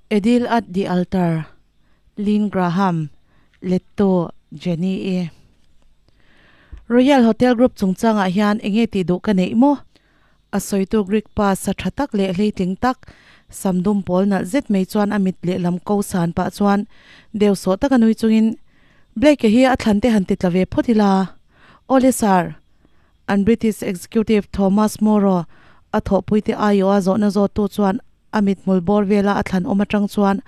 A Deal at the Altar, Lynne Graham, Lettu, Jenny-i. Royal Hotel Group chungchangah hian enge tih duh ka neih maw? A sawitu Greek pa sa tha tak leh hleitling tak, sam dum pawl nalh zet mai chuan a mit lehlam ko san pah chuan deu sawh taka nui chungin, Blake-a hi a thlan te han ti tla ve phawt ila. Awle sir, an British executive Thomas Morrow a thawhpuite aiawha zawhna zawttu chuan A mithmul bawr vela a thlan awm atang chuan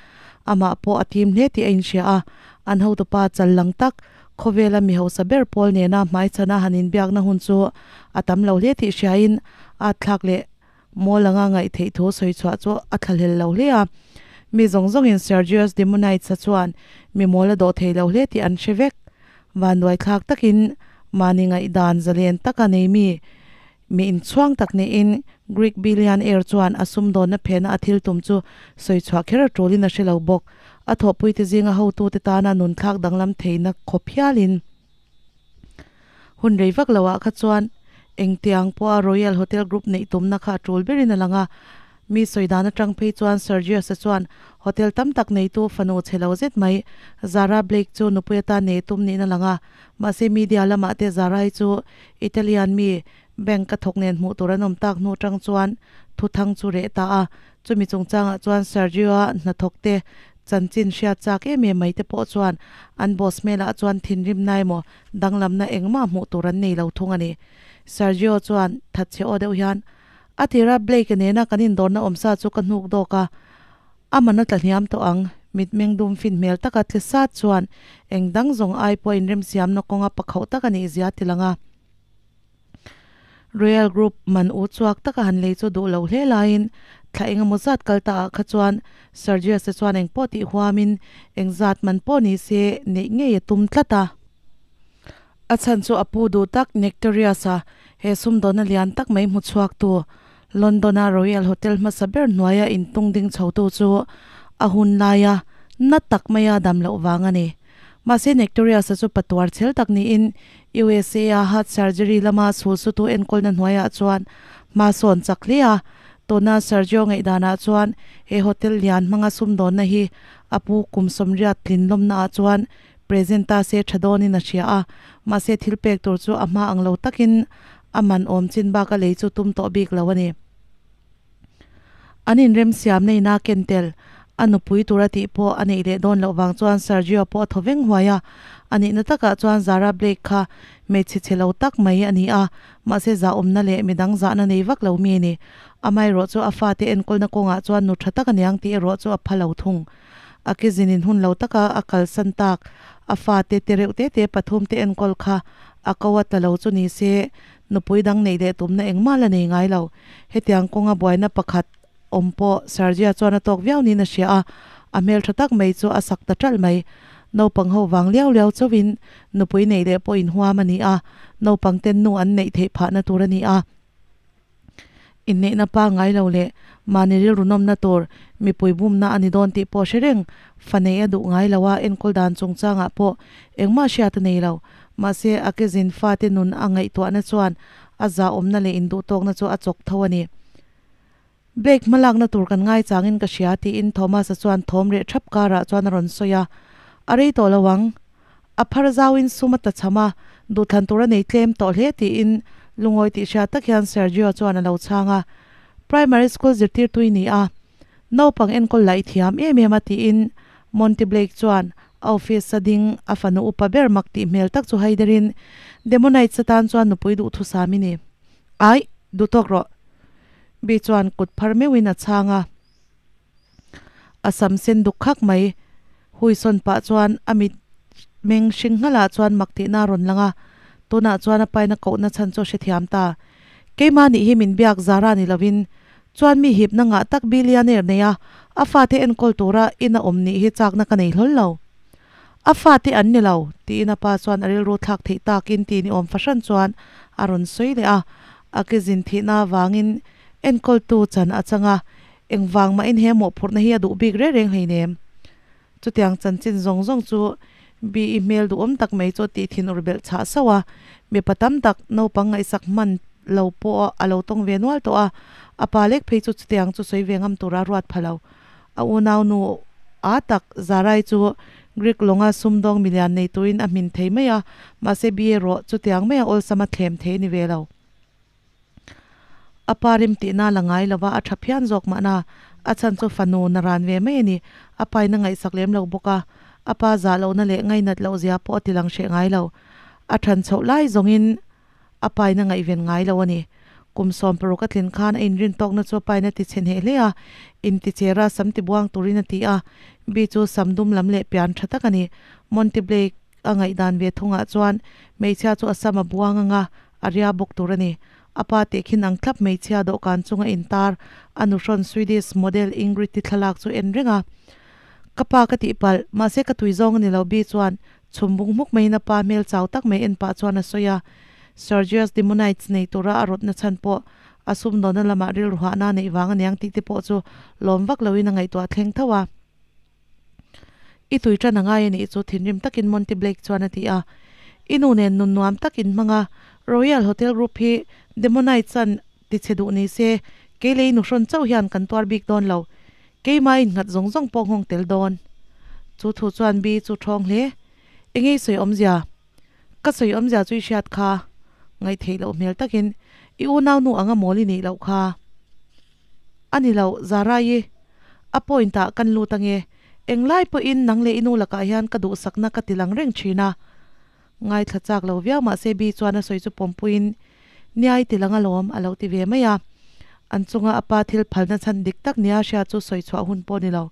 amah pawh a tim hle tih a inhria a, an hotupa chal lang tak, khawvela mi hausa ber pawl nena hmaichhana han inbiakna hun chu a tam lo hle tih hriain a thlak leh mawl anga ngaih theih thu sawi chhuah chu a thlahlel lo hle a. Mi zawng zawngin Sergius Demonides-a chuan mi mawl a dawh thei lo hle tih an hre vek. Vanduai thlak takin mahni ngaihdan zalen taka nei mi Mi inchhuang tak niin Greek billionaire chuan a sumdawnna phena a thil tum chu sawi chhuah kher a tulin a hre lo bawk. A thawhpuite zinga hotute tana nunthlak danglam theihna khawp hialin hun rei vak loah kha chuan engtiang pawha Royal Hotel Group neih tumna kha a tul berin a lang a. Mi sawi dan atang phei chuan Sergius-a chuan hotel tam tak neitu fanu chhe lo zet mai Zara Blake chu nupui atan nei tum niin a lang a. Mahse media lamah te Zara-i chu Italian mi bank ka thawk nen hmuh tur an awm tak hnu tang chuan thuthang chu reh ta a, chumi chungchangah chuan Sergio-a hnathawk te chanchin hriat chak em em mai te pawh chuan an boss hmelah chuan thinrimna emaw danglamna engmah hmuh tur an nei lo thung a ni. Sergio chuan thatchhe aw deuh hian a tira Blake nena kan indawrna awmsa chu ka hnuk dawk a, A man a tla hniam tawh ang. Mitmeng dum fin hmel taka tle sat chuan eng dang zawng ai pawh inremsiamna kawnga pakhauh tak a nih zia ti lang a. Royal Group man u chuak taka han lei chu duh lo hle laiin thla eng emaw zat kal ta ah kha chuan Sergius-a chuan eng pawh tih huamin eng zat man pawh ni se neih ngei a tum tlat a. A chhan chu a pu duh tak Nectarius-a he sumdawnna lian tak mai hmu chhuaktu London-a Royal Hotel hmasa ber hnuaia intung ding chhotu chu a hun laia na tak maia dam loh vang a ni. Mahse Nectarius-a chu patuar chhel tak niin USA-a heart surgery lama chhulsutu enkawlna hnuaiah chuan hma sawn chak hle a. Tuna Sergio ngaihdanah chuan he hotel lian hmanga sumdawnna hi a pu kum sawmriat tlin lawmnaah chuan present ta se tha dawnin a hria a, mahse thil pek tur chu a hma ang lo takin a man awm chin bak a lei chu tum tawh bik lo a ni. An inremsiamna ina ken tel a nupui tur a tih pawh a neih leh dawn loh vang chuan Sergio pawh a thaw veng huai a, a nihna takah chuan Zara Blake kha hmeichhe chhe lo tak mai a ni a, mahse zahawmna leh midang zahna nei vak lo mi a ni. Amaherawh chu a fate enkawlna kawngah chuan nu tha tak a niang tih erawh chu a pha lo thung. A ke zinin hun lo taka a kalsan tak a fate te reuh te te pathum te enkawl kha a ko a tla lo chu ni se, nupui dang neih leh tumna engmah la nei ngai lo. Hetiang kawnga buaina pakhat awm pawh Sergia chuan a tawk viau niin a hria a, a hmeltha tak mai chu a sak ta ṭalh mai. Naupang ho vang liau liau chauhin nupui neih leh pawh inhuam a ni a, naupang ten nu an neih theih phahna tur a ni a. Inneihna pangngai lo leh mahni rilru nawmna tur mipui bumna a ni dawn tih pawh hre reng. Fa neih a duh ngai lo a, enkawl dan chungchangah pawh engmah hriat a nei lo. Mahse, a ke zin fate nun a ngaihtuahna chuan a zahawmna leh induhtawkna chu a chawk tho a ni. Blake hmalakna tur kan ngaichangin ka hria tiin Thomas-a chuan thawm reh thap karah chuan a rawn sawi a. A rei tawh lo ang. A phar zauin sum a ta cham a, duhthlan tur a nei tlem tawh hle tiin lungawi tih hriat tak hian Sergio chuan a lo chhang a. Primary school zirtirtu i ni a, naupang enkawl lah i thiam em em a tiin Monty Blake chuan a office a ding a fanu upa ber mak tih hmel tak chu haiderin Demonites atan chuan nupui duhthusam i ni. Aih, duhtawk rawh. Bi chuan kut phar meuhin a chhang a. A sam sen duk khak mai. Hui sawn pah chuan a mit meng hring nghalah chuan mak tihna a rawn lang a, tunah chuan a paina kohna chhan chu a hrethiam ta. Keimah nih hi min biak Zara ni lovin chuan mi hipna ngah tak billionaire nei a, a fate enkawl tura ina awm nih hi chakna ka nei hlawl lo. A fate an ni lo, tiin a pa chuan a rilru thlak theih takin ti ni awm fahran chuan a rawn sawi leh a. A ke zin thihna avangin enkawltu chan a chang a, Engvang mahin he mawhphurhna hi a duh bik reng reng hleinem. Chutiang chanchin zawng zawng chu BE hmel duhawm tak mai chu tih thin ur belh chhah sauh a, mipa tam tak naupang ngaihsak hman lo pawh a lo tawng ve nual tawh a, a pa lek phei chu chutiang chu sawi ve ngam tura ruat pha lo. A unaunu â tak Zarai chu Greek lawnga sumdawng milian nei turin a hmin thei mai a, mahse Bi erawh chutiang maia awlsama thlem thei a ni ve lo. A pa rim tihna la ngai lova a tha phian zawk mahna, a chhan chu fanu naran ve mai a ni. A pain a ngaihsak lem lo bawk a, a pa zah lohna leh ngainat loh zia pawh a ti lang hreh ngai lo. A than chhoh lai zawngin a pain a ngaihven ngai lo a ni. Kum 16 a tlin khan a inrin tawkna chu a pain a ti chhe hneh hle a, intichera sam tibuang turin a ti a. Bi chu sam dum lam leh pian tha tak a ni. Monty Blake a ngaihdan ve thungah chuan hmeichhia chu a sam a buang anga a ria bawk tur a ni. A pa tehkhin ang thlap hmeichhia dawhkan chunga intar a nuhrawn Swedish model Ingrid-i thlalak chu en reng a. Ka pa ka tih palh, mahse ka tui zawng a ni lo Bi chuan chhum bung hmuk maiin a pa hmel chau tak mai en pah chuan a sawi a. Sergius Demonites nei tura a rawtna chhan pawh a sumdawnna lamah rilru hahna neih vang a niang tih te pawh chu lawm vak loin a ngaihtuah thleng tho a. I tui tan a ngai a nih chu thinrim takin Monty Blake chuan a ti a. I nu nen nun nuam tak in hmang a, Royal Hotel Group hi Demonites an tichhe duh ni se, kei lei nuhrawn chauh hian kan tuar bik dawn lo. Keimah innghat zawng zawng pawh nghawng tel dawn. Chu thu chuan Bee chu thawng hle. Enge i sawi awmzia? Ka sawi awmzia chu i hriat kha. Ngaihtheih loh hmel takin i unaunu anga mawl i nih loh kha. A ni lo, Zarai-i. A point ah kan lut ange. Englai pawhin nang leh i nu lakah hian ka duhsakna ka ti lang reng thin a. Ngaithla chak lo viau mahse Bi chuan a sawi chu pawmpuiin Niai ti lang alawm a lo ti ve mai a. An chunga a pa thil phalna chhan dik tak nia hria chu sawi chhuah hun pawh ni lo.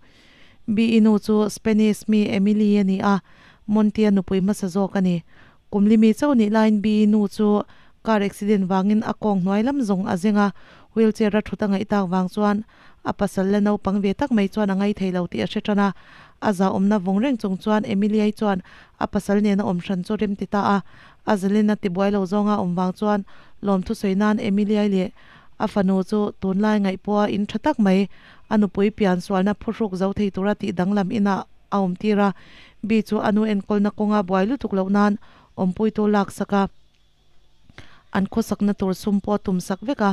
Bi i nu chu Spanish mi Emily a ni a, Monty-a nupui hmasa zawk a ni. Kum li mi chauh nih laiin Bi i nu chu car accident vangin a kawng hnuai lam zawng a zeng a, wheelchair a thut a ngaih tak vang chuan A pasal la naupang ve tak mai chuan a ngai thei lo tih a hre tan a. A zahawmna vawng reng chung chuan Emilia-i chuan a pasal nena awm hran chu rem ti ta a. A zalin a tibuai lo zawnga awm vang chuan lawmthu sawi nan Emilia-i leh a fanu chu tunlai ngaih pawha in tha tak mai a nupui pian sualna phuhruk zo thei tura tih danglam inah a awm tir a. Bi chu a nu enkawlna kawnga buai lutuk loh nan awmpuitu laksak a. An khawsakna tur sum pawh a tumsak vek a.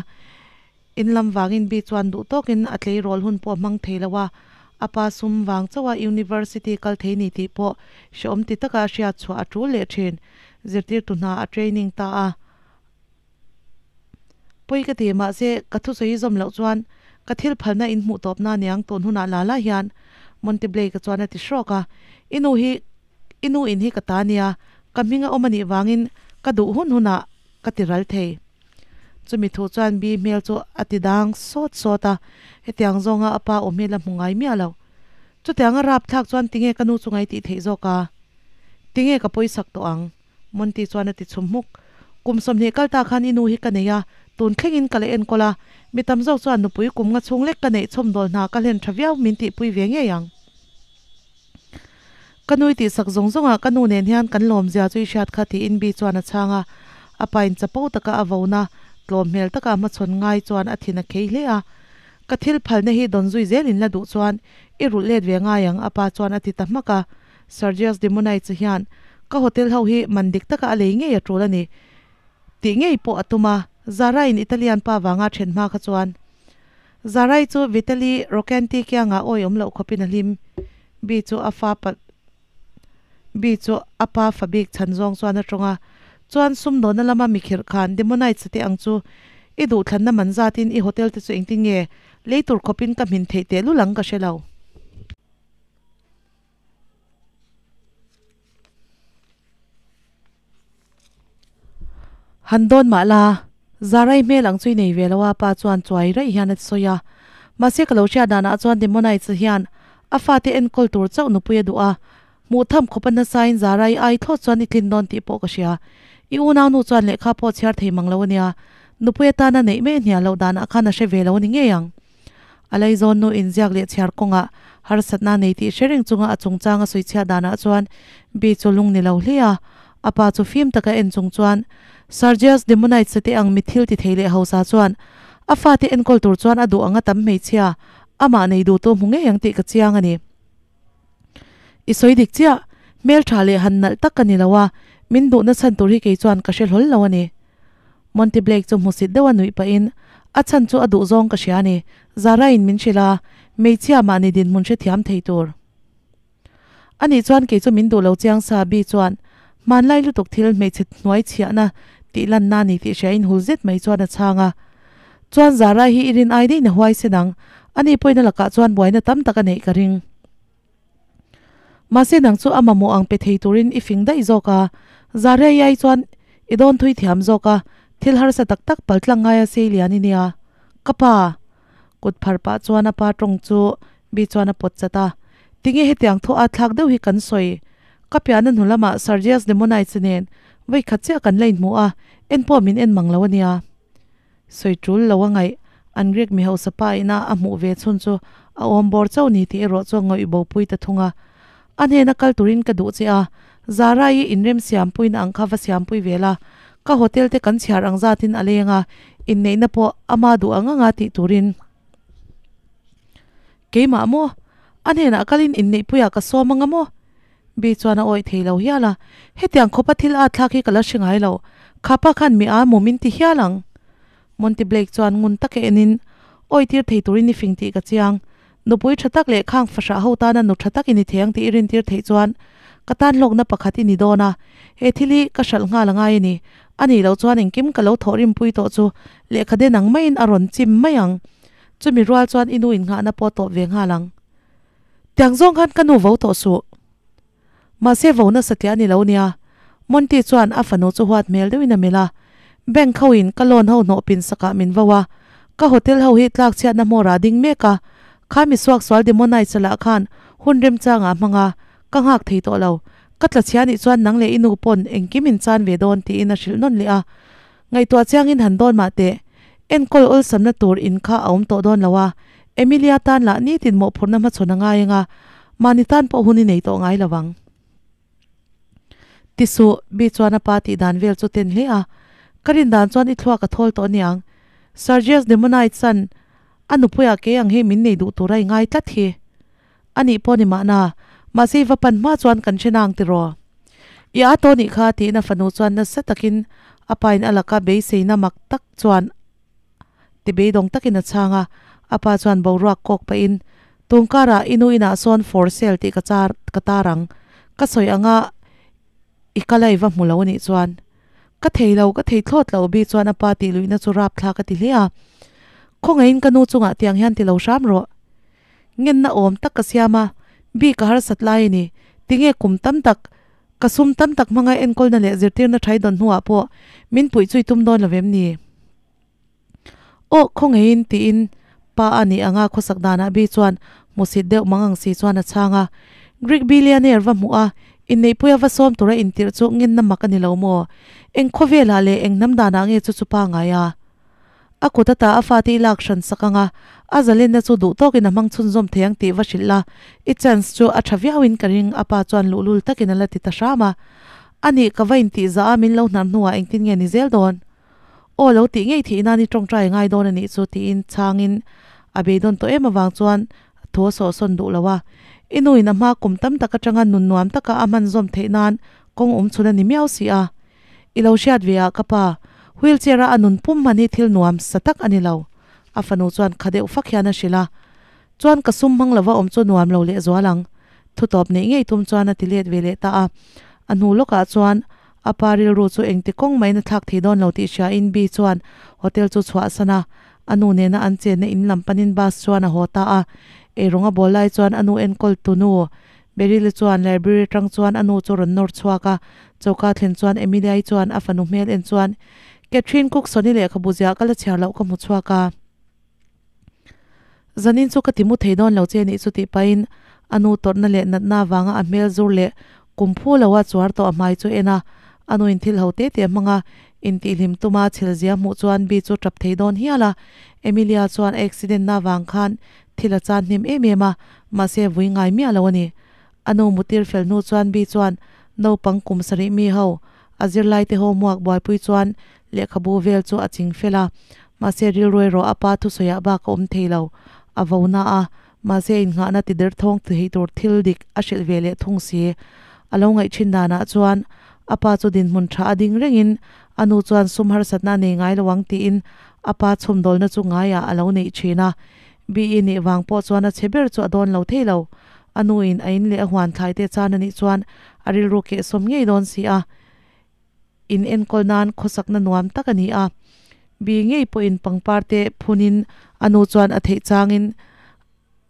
In lam vangin Bi chuan duh tawkin a tleirawl hun pawh a hmang thei lo a, a pa sum vang chauha university kal thei ni tih pawh hrehawm ti taka a hriat chhuah a tul leh thin. Zirtirtu hna a training ta a. Pawi ka ti, mahse ka thusawi zawm loh chuan ka thil phalna in hmuh tawpna aniang tun hunah la la hian Monty Blake-a chuan a ti hrawk a. I nu hi I nu in hi ka ta nia, ka hming a awm a nih vangin ka duh hun hunah ka ti ral thei. Chumi thu chuan Bi hmel chu a ti dang sawt sawt a, hetiang zawnga a pa awm hi la hmu ngai miah lo. Chutianga rapthlak chuan tinge ka nu chu ngai tih theih zawk a? Tinge ka pawisak tawh ang? Monty chuan a ti chhum hmuk. Kum 20 kal ta khan i nu hi ka nei a, tun thlengin ka la enkawl a, mi tam zawk chuan nupui kum nga chhung lek ka neih chhawmdawl hna ka hlen tha viau min tihpui ve ngei ang. Ka nui tih sak zawng zawng ah ka nu nen hian kan lawm zia chu i hriat kha tiin Bi chuan a chhang a, a pa in chapo taka a vona tlawm hmel taka a hmachhawn ngai chuan a thin a khei hle a. Ka thil phalna hi dawn zui zel in la duh chuan i rulh let ve ngai ang a pa chuan a ti ta hmak a. Sergius Demonites hian ka hotel ho hi man dik taka a lei ngei a tul a ni tih ngei pawh a tum a, Zara in Italian pa vanga then hma kha chuan Zarai chu Vitaly Rocanti kiangah awi awm loh khawpin a hlim. Bi chu a fa pa Bi chu a pa fa bik chhan zawng chuan a tawng a. Chuan sumdawna lama mikhirh khan Demonites te ang chu i duhthlanna man zatin i hotel te chu engtin nge lei tur khawpin ka hmin theih tehlul ang ka hre lo. Han dawn mah la, Zarai hmel ang chu i nei ve lo a, pa chuan chuai raih hian a sawi a. Mahse ka lo hriat danah chuan Demonites hian a fate enkawl tur chauh nupui a duh a, hmuh tham khawp a nasain Zarai ai thlawt chuan i tlin dawn tih pawh ka hria. I unaunu chuan lehkha pawh chhiar thei mang lo a nia, nupui atana neih mai a hnial loh danah khan a hre ve lo a ni ngei ang. A laizawn nu inziak leh chhiar kawngah harsatna nei tih hre reng chunga a chungchang a sawi chhiat danah chuan Bi chu lung ni lo hle a. A pa chu fim taka en chung chuan Sergius Demonites te ang mi thil ti thei leh hausa chuan a fate enkawl tur chuan a duh anga tam hmeichhia amah nei duhtu hmu ngei ang tih ka chiang a ni. I sawi dik chiah, hmeltha leh han nalh tak ka ni lo a, min duhna chhan tur hi kei chuan ka hre hlawl lo a ni. Monty Blake chu hmusit deuha nuih pahin, A chhan chu a duh zawng ka hria a ni. Zara-in min hrilh a, Hmeichhia mahni dinhmun hrethiam thei tur. Ani chuan kei chu min duh lo chiang sa Bi chuan hmanlai lutuk thil hmeichhe hnuai chhiahna tih lanna a ni tih hria in hul zet mai chuan a chhang a. Chuan Zara hi i rin ai daih na huai se nang, ani pawhin a lakah chuan buaina tam tak a neih ka ring. Mahse nang chu a mamawh ang pe thei turin i fing daih zawk a, Zara i ai chuan i dawn thui thiam zawk a, thil harsa tak tak paltlang ngaia sei lian i nia. Ka pa! Kut phar pah chuan a pa tawng chu Bi chuan a pawt chat a, Tinge hetiang thaw at thlak deuh hi kan sawi? Ka piahna hnu lamah Sergius Demonites nen vawi khat chiah kan la inhmu a, en pawh min en mang lo a nia. Sawi tul lo a ngaih, an Greek mi hausa pa ina a hmuh ve chhun chu a awm bawr chauh ni tih erawh chu a ngawih bo pui ta thung a. A hnena kal turin ka duh che a, Zara-i inremsiampuina ang kha va siampui ve la, ka hotel te kan chhiar ang zatin a leng a, inneihna pawh ama duh ang anga tih turin. Keimah maw? A hnenah kalin inneihpuiah ka sawm anga maw? Bi chuan a awih thei lo hial a, hetiang khawpa thil at thlak hi ka la hre ngai lo, khapa khan mi a maw min ti hial ang. Monty Blake chuan ngun taka enin, Awi tir thei turin i fing tih ka chiang. Nupui tha tak leh khang fahrah ho tana nu tha tak i ni thei ang tih i rintir theih chuan ka tan hlawkna pakhat i ni dawn a, he thil hi ka hralh nghal a ngai a ni. A nih loh chuan engkim ka lo thawh rimpui tawh chu lehkha den ang maiin a rawn chim mai ang. Chumi rual chuan i nu innghahna pawh tawp ve nghal ang. Tiang zawng khan ka nu vo tawh suh. Mahse vo nasa tliah a ni lo nia. Monty chuan a fanu chu huat hmel deuhin a melh a. Bank ho in ka loan ho hnawh pin sakah min vo a. Ka hotel ho hi tlak chhiatna hmawrah a ding mek a. Kha mi suaksual Demonites lah khan hun remchangah a hmang a, ka nghak thei tawh lo. Ka tla chhia nih chuan nang leh i nu pawn engkim in chan ve dawn tiin a hrilh nawn leh a. Ngaihtuah chiangin han dawn mah teh. Enkawl awlsamna tur in kha a awm tawh dawn lo a, Emilia tan lah nitin mawhphurhna hmachhawn a ngai anga, mahni tan pawh hun i nei tawh ngai lo ang. Ti suh, Bi chuan a pa tih dan vel chu ten hle a. Ka rin dan chuan i thluak a thawl tawh aniang. Sergius Demonides-a'n a nupuiah kei ang hi min nei duh tura i ngai tlat hi. A nih pawh ni mahna, mahse i va pan hma chuan kan hre nang tiraw? I a tawh nih kha tiin a fanu chuan nasa takin a pain a laka beiseina mak tak chuan ti beidawng takin a chhang a. A pa chuan boruak kawk pahin, Tungkarah i nu inah sawn for sale tih ka char ka tar ang. Ka sawi anga i kal a i va hmu lo anih chuan. Ka thei lo, ka thei thlawt lo Bi chuan a pa tih luihna chu rapthlak a ti hle a. Khawngaihin ka nu chungah tiang hian ti lo hram rawh. Ngenna awm tak ka siam a, bik a harsat lai a ni. Tinge kum tam tak, ka sum tam tak hmanga enkawlna leh zirtirna thai dawn hnuah pawh min puih chui tum dawn lo vem ni? Aw, khawngeiin tiin pa a nih anga khawsak danah Bi chuan hmusit deuh mang ang si chuan a chhang a. Greek billionaire va hmuh a, inneihpuia va sawm tura intirh chu ngenna mak a ni lo maw? Eng khawvelah leh eng hnam danah nge chu chu pa ngai a? A kut ata a fate i lak hran sak ang a, a zalenna chu duh tawkin a hmang chhunzawm thei ang tih va hrilh la, i chance chu a tha viauin ka ring, a pa chuan luhlul takin a la ti ta hram a. A nih, ka va intih zah a, min lo hnar hnuah engtin nge ni zel dawn? Aw, lo tih ngei theih nan i tawngtai ngai dawn a nih chu tiin chhangin a beidawn tawh em avang chuan thu a sawhsawn duh lo a. I nuin a hma kum tam tak atanga nun nuam taka a hman zawm theih nan kawng awm chhun a ni miau si a. I lo hriat ve ah ka pa, wheelchair a a nun pum hman hi thil nuam sa tak a ni lo. A fanu chuan kha deuh fak hian a hrilh a. Chuan ka sum hmang lova awm chu nuam lo leh zual ang. Thu tawp neih ngei tum chuan a ti let ve leh ta a. A hnu lawkah chuan a pa rilru chu engti kawng maiin a thlak thei dawn lo tih hria in Bi chuan hotel chu chhuah san a. A nu nena an chenna in lam panin bus chuan a haw ta a. Eirawng a bawl lai chuan a nu enkawl tu nu Beryl-i chuan library atang chuan a nu chu rawn nawr chhuak a, choka thlen chuan Emilia-i chuan a fanu hmel en chuan Catherine Cookson-i lehkhabu ziah ka la chhiar loh ka hmu chhuak a. Zanin chu ka ti mu thei dawn lo che nih chu tih pahin a nu tawrhna leh natna avanga a hmel zur leh kum phu loa chuar tawh a hmai chu en a, a nuin thil ho te te hmanga intihhlim tuma chhelzia hmuh chuan Bi chu tap thei dawn hial a. Emilia chuan a accident na avang khan Thil a chan hnem em em a, mahse vui ngai miah lo a ni. A nu mutir fel hnu chuan Bi chuan naupang kum sarih mi ho, a zirlai te ho hmuak buaipui chuan lehkhabu vel chu a ching fel a. Mahse rilru erawh a pa thusawiah bak a awm thei lo. A vo na a, mahse innghahna ti derthawng thei tur thil dik a hrilh ve leh thung si. A lo ngaih thin danah chuan a pa chu dinhmun tha a ding rengin a nu chuan sum harsatna a nei ngai lo ang tiin a pa chhumdawlna chu ngaiah a lo neih thin a. Bi-i nih vang pawh chuan a chhe ber chu a dawn lo thei lo. A nu in a in leh a huan thlai te chan a nih chuan a rilru kehsawm ngei dawn si a. In enkawl nan khawsakna nuam tak a ni a. Bi ngei pawhin pangpar te phunin a nu chuan a theih changin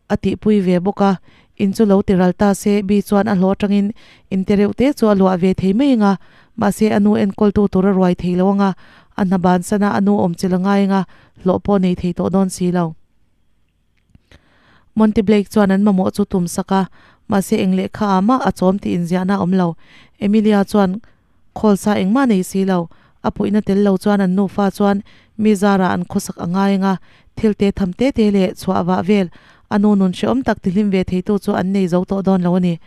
a tihpui ve bawk a. In chu lo ti ral ta se Bi chuan a hlawh atangin in te reuh te chu a luah ve thei mai ang a. Mahse a nu enkawltu tur a ruai thei lo ang a, a hna bansana a nu awm chilh a ngai ang a, hlawh pawh nei thei tawh dawn si lo. Monty Blake chuan an mamawh chu tum sak a, mahse eng lehkha ah mah a chawm tih inziahna a awm lo. Emilia chuan khawl sa engmah nei si lo, a puihna tel lo chuan an nufa chuan mi zarah an khawsak a ngai ang a, thil te tham te te leh chhuah vah vel a nu nun hrehawm tak tihlim ve theitu chu an nei zo tawh dawn lo a ni.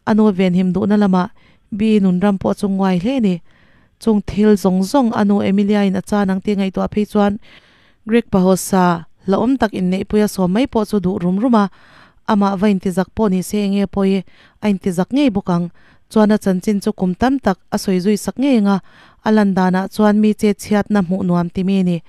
A nu venhim duhna lamah Bi nun ram pawh chu nguai hle a ni. Chung thil zawng zawng a nu Emilia in a chan ang tih ngaihtuah phei chuan Greek pahawsa hlauhawm tak inneihpuia sawm mai pawh chu duh rum rum a, amah va intizak pawh ni se enge pawi a intizak ngei bawk ang. Chuan a chanchin chu kum tam tak a sawi zui sak ngei ang a, a lan danah chuan mi che chhiatna hmuh nuam ti mi a ni.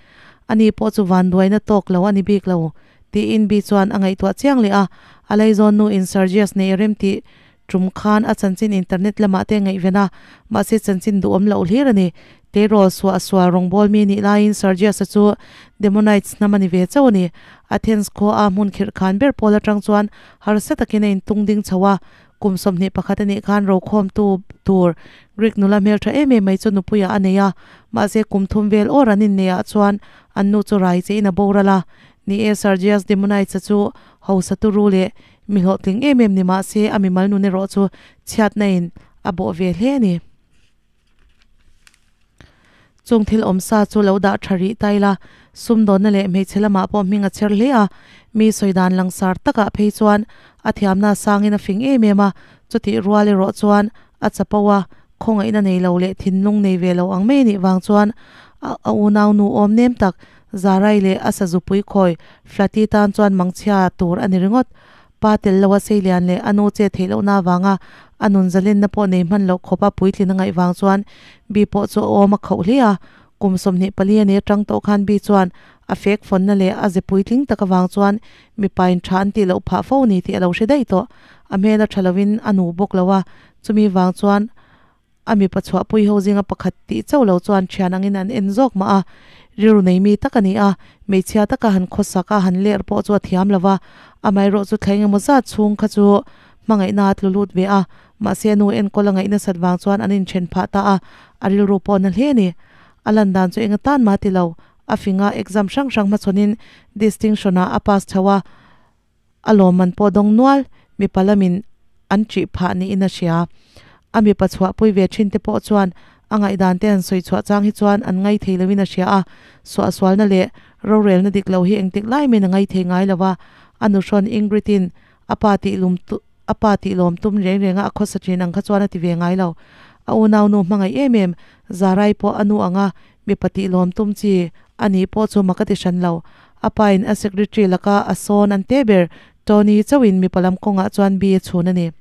Ani pawh chu vanduaina tawk lo a ni bik lo tiin Bi chuan a ngaihtuah chiang leh a, a laizawn nu in Sergius nei rem tih Tum khan a chanchin internet lamah te ngaihven a, mahse chanchin duhawm loh hlir a ni. Tleirawl suah sual rawngbâwl mi nih laiin Sergius-a chu Demonites hnam a ni ve chauh a ni. Athens khua a hmun khirh khan ber pawl aṭang chuan harsa takin a intung ding chho a. Kum 21 a nih khan rokhawmtu tur Greek nula hmelṭha em em mai chu nupuiah a nei a, mahse kum thum vel awr an inneihah chuan an nu chu rai chein a boral a. Ni e, Sergius Demonites-a chu hausa turu leh Mi hlawhtling em em ni mah se a mimal nun erawh chu chhiatna in a bawh ve hle a ni. Chung thil awm sa chu lo dah tha rih ta ila, sumdawnna leh hmeichhe lamah pawh hming a chher hle a, mi sawi dan langsar takah phei chuan a thiamna sangin a fing em em a, chutih rual erawh chuan a chapo a, khawngaihna nei lo leh thinlung nei ve lo ang mai a nih vang chuan a unau nu awm nem tak Zarai leh a sazupui khawi Flati tan chuan mangchhia tur a ni ringawt. Pa tel lo a seilian leh a nu che theih lohna avanga a nun zalenna pawh nei hman loh khawpa puitlin a ngaih vang chuan Bi pawh chu a awm a khauh hle a. Kum 24 a ni atang tawh khan Bi chuan a fek fawnna leh a ze puitling tak avang chuan mipain tha an tih loh phah fo ni tih a lo hre daih tawh. A hmel a tha lovin a nu bawk lo a, chumi vang chuan A mipa chhuahpui ho zinga pakhat tih chauh lo chuan thian angin an en zawk mah a, rilru nei mi tak a ni a, hmeichhia taka han khawsak a, han ler pawh chu a thiam lo va, amaherawh chu thla engemaw zat chhung kha chu hmangaihna a tlu lut ve a, mahse a nu enkawl a ngaih nasat vang chuan an inthen phah ta a, a rilru pawh na hle a ni. A lan dan chu enga tan mah ti lo, a fing a, exam hrang hrang hmachhawnin distinction-ah a pass chho a, A lawmman pawh dawng nual, mipa lamin an ṭih phah niin a hria. A mipa chhuahpui ve ṭhin te pawh chuan a ngaihdan te han sawi chhuah chang hi chuan an ngai thei loin a hria a, suahsualna leh rorelna dik lo hi engtik lai main a ngai thei ngai lo a. A nuhrawn Ingrid-in a pa tih lum a pa tih lawm tum reng renga a khawsa ṭhin ang kha chuan a ti ve ngai lo. A unaunu hmangaih em em Zarai pawh a nu anga mipa tih lawm tum chi a nih pawh chu mak a ti hran lo. A pa in a secretary laka a sawn an te ber Tony chauhin mipa lam kawngah chuan Bi a chhun a ni.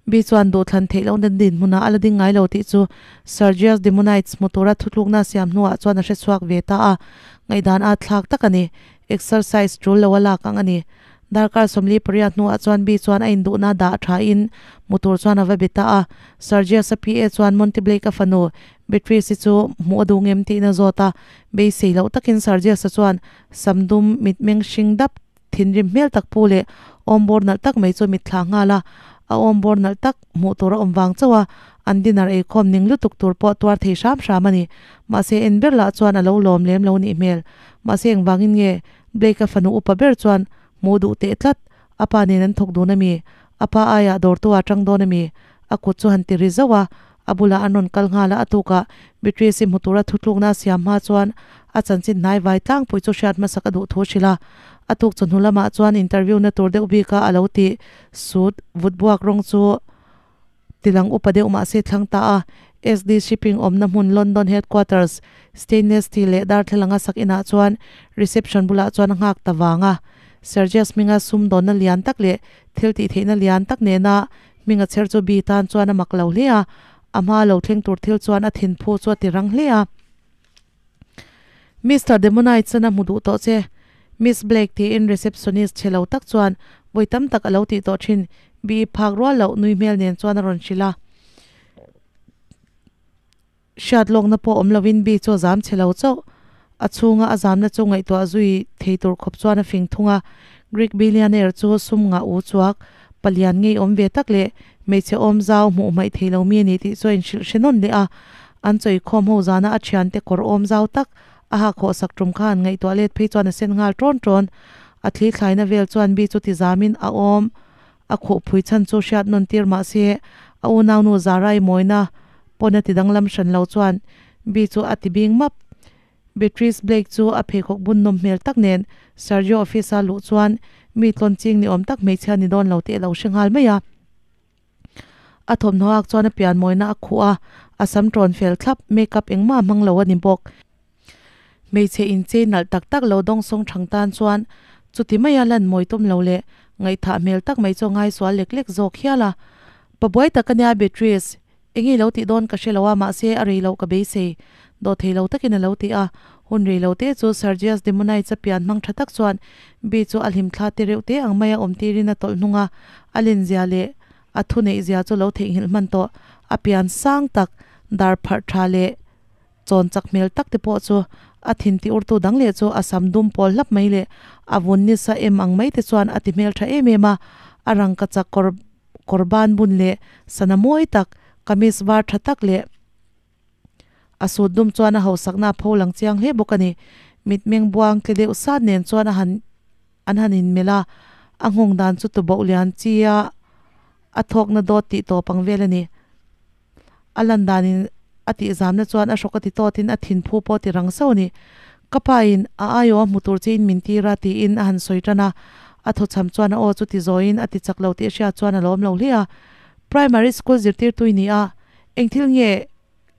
Bi chuan duhthlan theih lohna dinhmunah a la ding ngai lo tih chu Sergius Demonides hmu tura thutlukna a siam hnuah chuan a hre chhuak ve ta a, ngaihdan a thlak tak a ni. Exercise tul lo a lak ang a ni. Darkar 48 hnuah chuan Bi chuan a induhna dah tha in hmu tur chuan a va be ta a. Sergius a PA chuan Monty Blake a fanu Beatrice-i chu hmuh a duh ngem tiin a zawt a, beisei loh takin Sergius-a chuan samdum mitmeng hring dap thinrim hmel tak pu leh awmbawr nalh tak mai chu mitthla nghal a, a awmbawr nalh tak hmuh tur a awm vang chauh a, an dinner eikhawm ning lutuk tur pawh tuar thei hram hram a ni. Mahse en ber lah chuan a lo lawm lem lo nih hmel. Mahse engvangin nge Blake-a fanu upa ber chuan hmuh duh teh tlat, a pa nen an thawk dun a mi? A pa aiah dawrtu ah tang dawn a mi? A kut chu han ti ri zauh a, A bulah an rawn kal nghal a, a tukah Beatrice-i hmu tura thutlukna a siam hma chuan a chanchin hnai vai tlangpui chu hriat hmasak a duh thu a hrilh a. A tuk chawhnu lamah chuan interview na tur deuh bika a lo tih suit vut buak rawng chu tilang upa deuh mah se thlang ta a. SD Shipping awmna hmun London headquarters stainless steel leh darthlalanga sak inah chuan reception bulah chuan a nghak ta vang a. Sergius hminga sumdawnna lian tak leh thil tihtheihna lian tak nena Hming a chher chu Bi tan chuan a mak lo hle a, a hma lo thleng tur thil chuan a thin phu chu a ti rang hle a. Mister Demonite chuan a hmu duh tawh che. Miss Blake tiin receptionist chhe lo tak chuan vawi tam tak a lo tih tawh thin Bi phak rual loh nui hmel nen chuan a rawn hrilh a. Hriat lawkna pawh awm lovin Bi chu a zam chhe lo chauh. A chhunga a zamna chu ngaihtuah zui thei tur khawp chuan a fing thung a. Greek billionaire chu sum ngah u chuak, palian ngei awm ve tak leh hmeichhe awm zau hmuh hmaih thei lo mi a ni tih chu a inhrilh hre nawn leh a. An chawikhawm ho zana a thiante kawr awm zau tak a hak hawh sak tum kha an ngaihtuah let phei chuan a sen nghal ṭawn ṭawn. A thli thlaina vel chuan Bi chu ti zamin a awm A khuhphui chhan chu hriat nawn tir mah se, a unaunu Zarai mawina pawn a ti danglam hran lo chuan Bi chu a ti bing map. Beatrice Blake chu a pheikhawk bun nawm hmel tak nen Sergio office-a luh chuan mi tlawn ching ni awm tak hmeichhia ni dawn lo tih a lo hre nghal mai a. A thawmhnaw ak chuan a pian mawina a khuh a, a sam tawn fel thlap, makeup engmah a hmang lo a ni bawk. Hmeichhe inchei nalh tak tak lo dawngsawng thang tan chuan chuti maia lan mawi tum lo leh ngaihthah hmel tak mai chu a ngaisual lek lek zawk hial a. Pa buai tak a nia Beatrice, eng i lo tih dawn ka hre lo a mahse a rei loh ka beisei, dawh thei lo takin a lo ti a. Hun rei lo te chu Sergius Demonides a pian hmang tha tak chuan Bee chu a hlim thla te reuh te ang maia awm tirin a tawlh hnung a, a lenzia leh a thuneih zia chu lo theihnghilh hman tawh. A pian sang tak, dar pharh tha leh Chawn chak hmel tak te pawh chu a thin ti urtu dang leh chu a sam dum pawl hlap mai leh a vun nisa em ang mai te chuan a ti hmel tha em em a, a rangka chak kawr kawr ban bun leh sana mawi tak kamis var tha tak leh a sut dum chuan a hausakna a pho lang chiang hle bawk a ni. Mitmeng buang tle deuh sat nen chuan a han an han inmelh a, a nghawng dan chu tuboh lian chi a a thawkna dawt tih tawp ang vel a ni. A lan danin a tih zamna chuan a hrawk a ti tawtin a thinphu pawh ti rang sauh a ni. Ka pa in a aiawh a hmu tur che in min tir a tiin a han sawi tan a, a thawchham chuan a aw chu ti zawiin a ti chak lo tih a hriat chuan a lawm lo hle a. Primary school zirtirtu i ni a, eng thil nge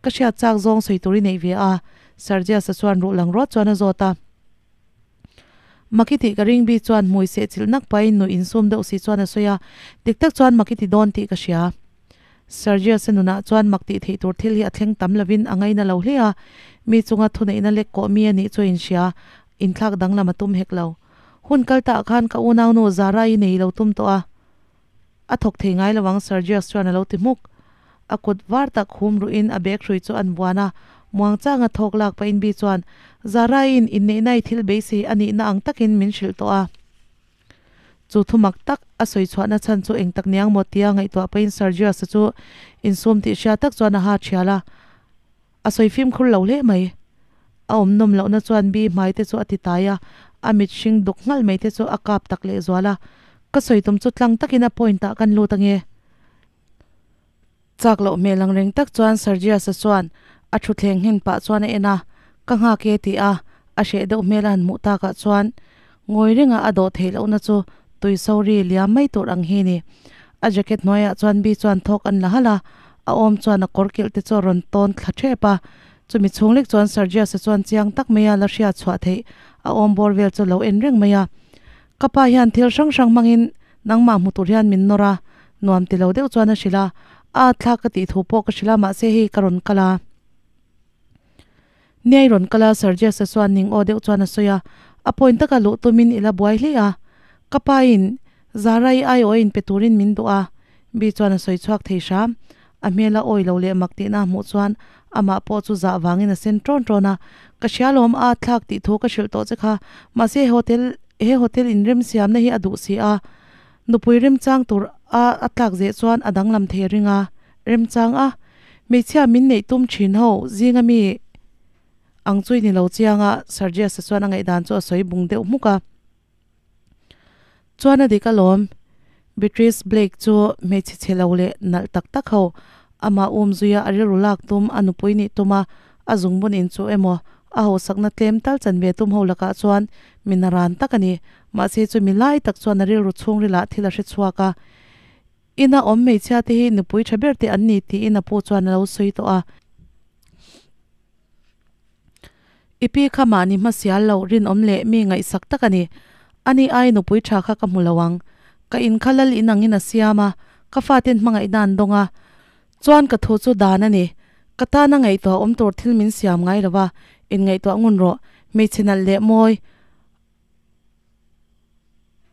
ka hriat chak zawng sawi tur i neih ve a? Sergius-a chuan ruh lang ruat chuan a zawt a. Makiti ka ring bi chuan hmui seh chilh nak pahin nuih insum deuh si chuan a sawi a, dik tak chuan Makiti dawn tih ka hria. Sergius-a nunah chuan mak tih theih tur thil hi a thleng tam lovin a ngaina lo hle a, mi chunga thuneihna lek kawh mi a nih chu a inhria, inthlak danglam a tum hek lo. Hun kal tah khan ka unaunu Zara-i nei lo tum tawh a, a thawk thei ngai lo ang Sergius chuan a lo ti hmuk. A kut var tak hum ruhin a bag hrui chu an buan a, muangchanga thawk lak pahin Bi chuan, Zara-i'n inneihna i thil beisei a nihna ang takin min hrilh tawh a. Chu thu mak tak a sawi chhuahna chhan chu eng tak niang maw tia ngaihtuah pahin Sergius-a chu insum tih hria tak chuan a ha thial a, a sawi fimkhur lo hle mai. A awm nawm lohna chuan Bi hmai te chu a ti tai a, a mit hring duk nghalh mai te chu a kap tak leh zual a. Ka sawi tum chu tlang takin a point ah kan lut ange. Chak loh hmel ang reng tak chuan Sergius-a chuan a thutthleng nghen pah chuan a en a, Ka nghak e tih a, a hreh deuh hmel a han hmuh takah chuan ngawi renga a dawh theih lohna chu tui sori liam mai tur ang hi ni. A jacket hnuaiah chuan Bi chuan thawk an la halh a, a awm chuan a kawr kilh te chu a rawn tawn thla thep a, chumi chhung lek chuan Sergius-a chuan chiang tak maia la hriat chhuah theih a awm bawr vel chu lo en reng mai a. Ka pa hian thil hrang hrang hmangin Nangmah hmu tur hian min nawr a, nuam ti lo deuh chuan a hrilh a, a thlak ka tih thu pawh ka hrilh a, mahse hei ka rawn kal a. Nia i rawn kal a, Sergius-a chuan ning aw deuh chuan a sawi a, a point taka luh tumin i la buai hle a, ka pa in Zara i aiawh a inpe turin min duh a, Bi chuan a sawi chhuak thei hram. A hmel a awi lo leh mak tihna a hmuh chuan amah pawh chu zah vangin a sen ṭawn ṭawn a, Ka hria lawm a thlak tih thu ka hrilh tawh che kha, mahse he hotel he hotel inremsiamna hi a duh si a, nupui remchang tur a a tlak zeh chuan a danglam thei a ring a, remchang a, hmeichhia min neih tum thin ho zinga mi ang chu i ni lo chiang a, Sergius-a chuan a ngaihdan chu a sawi bung deuh hmuk a. Chuan a dik alawm, Beatrice Blake chu hmeichhe chhe lo leh nalh tak tak ho, amah um zuia a rilru lak tum, a nupui nih tuma a zungbun in chu emaw a hausakna tlem tal chan ve tum ho lakah chuan mi naran tak a ni. Mahse chu mi lai tak chuan a rilru chhungrilah thil a hre chhuak a, Ina awm hmeichhia te hi nupui tha ber te an ni tiin a pu chuan a lo sawi tawh a. I pi kha mahni hmasial lo rinawm leh mi ngaihsak tak a ni. Ani ai nupui tha kha ka hmu lo ang. Ka in kha lal in angin a siam a, ka faten hmangaihna an dawng a. Chuan ka thu chu dan a ni. Ka tana ngaihtuah awm tur thil min siam ngai lo va, inngaihtuah ngun rawh. Hmeichhe nalh leh mawi.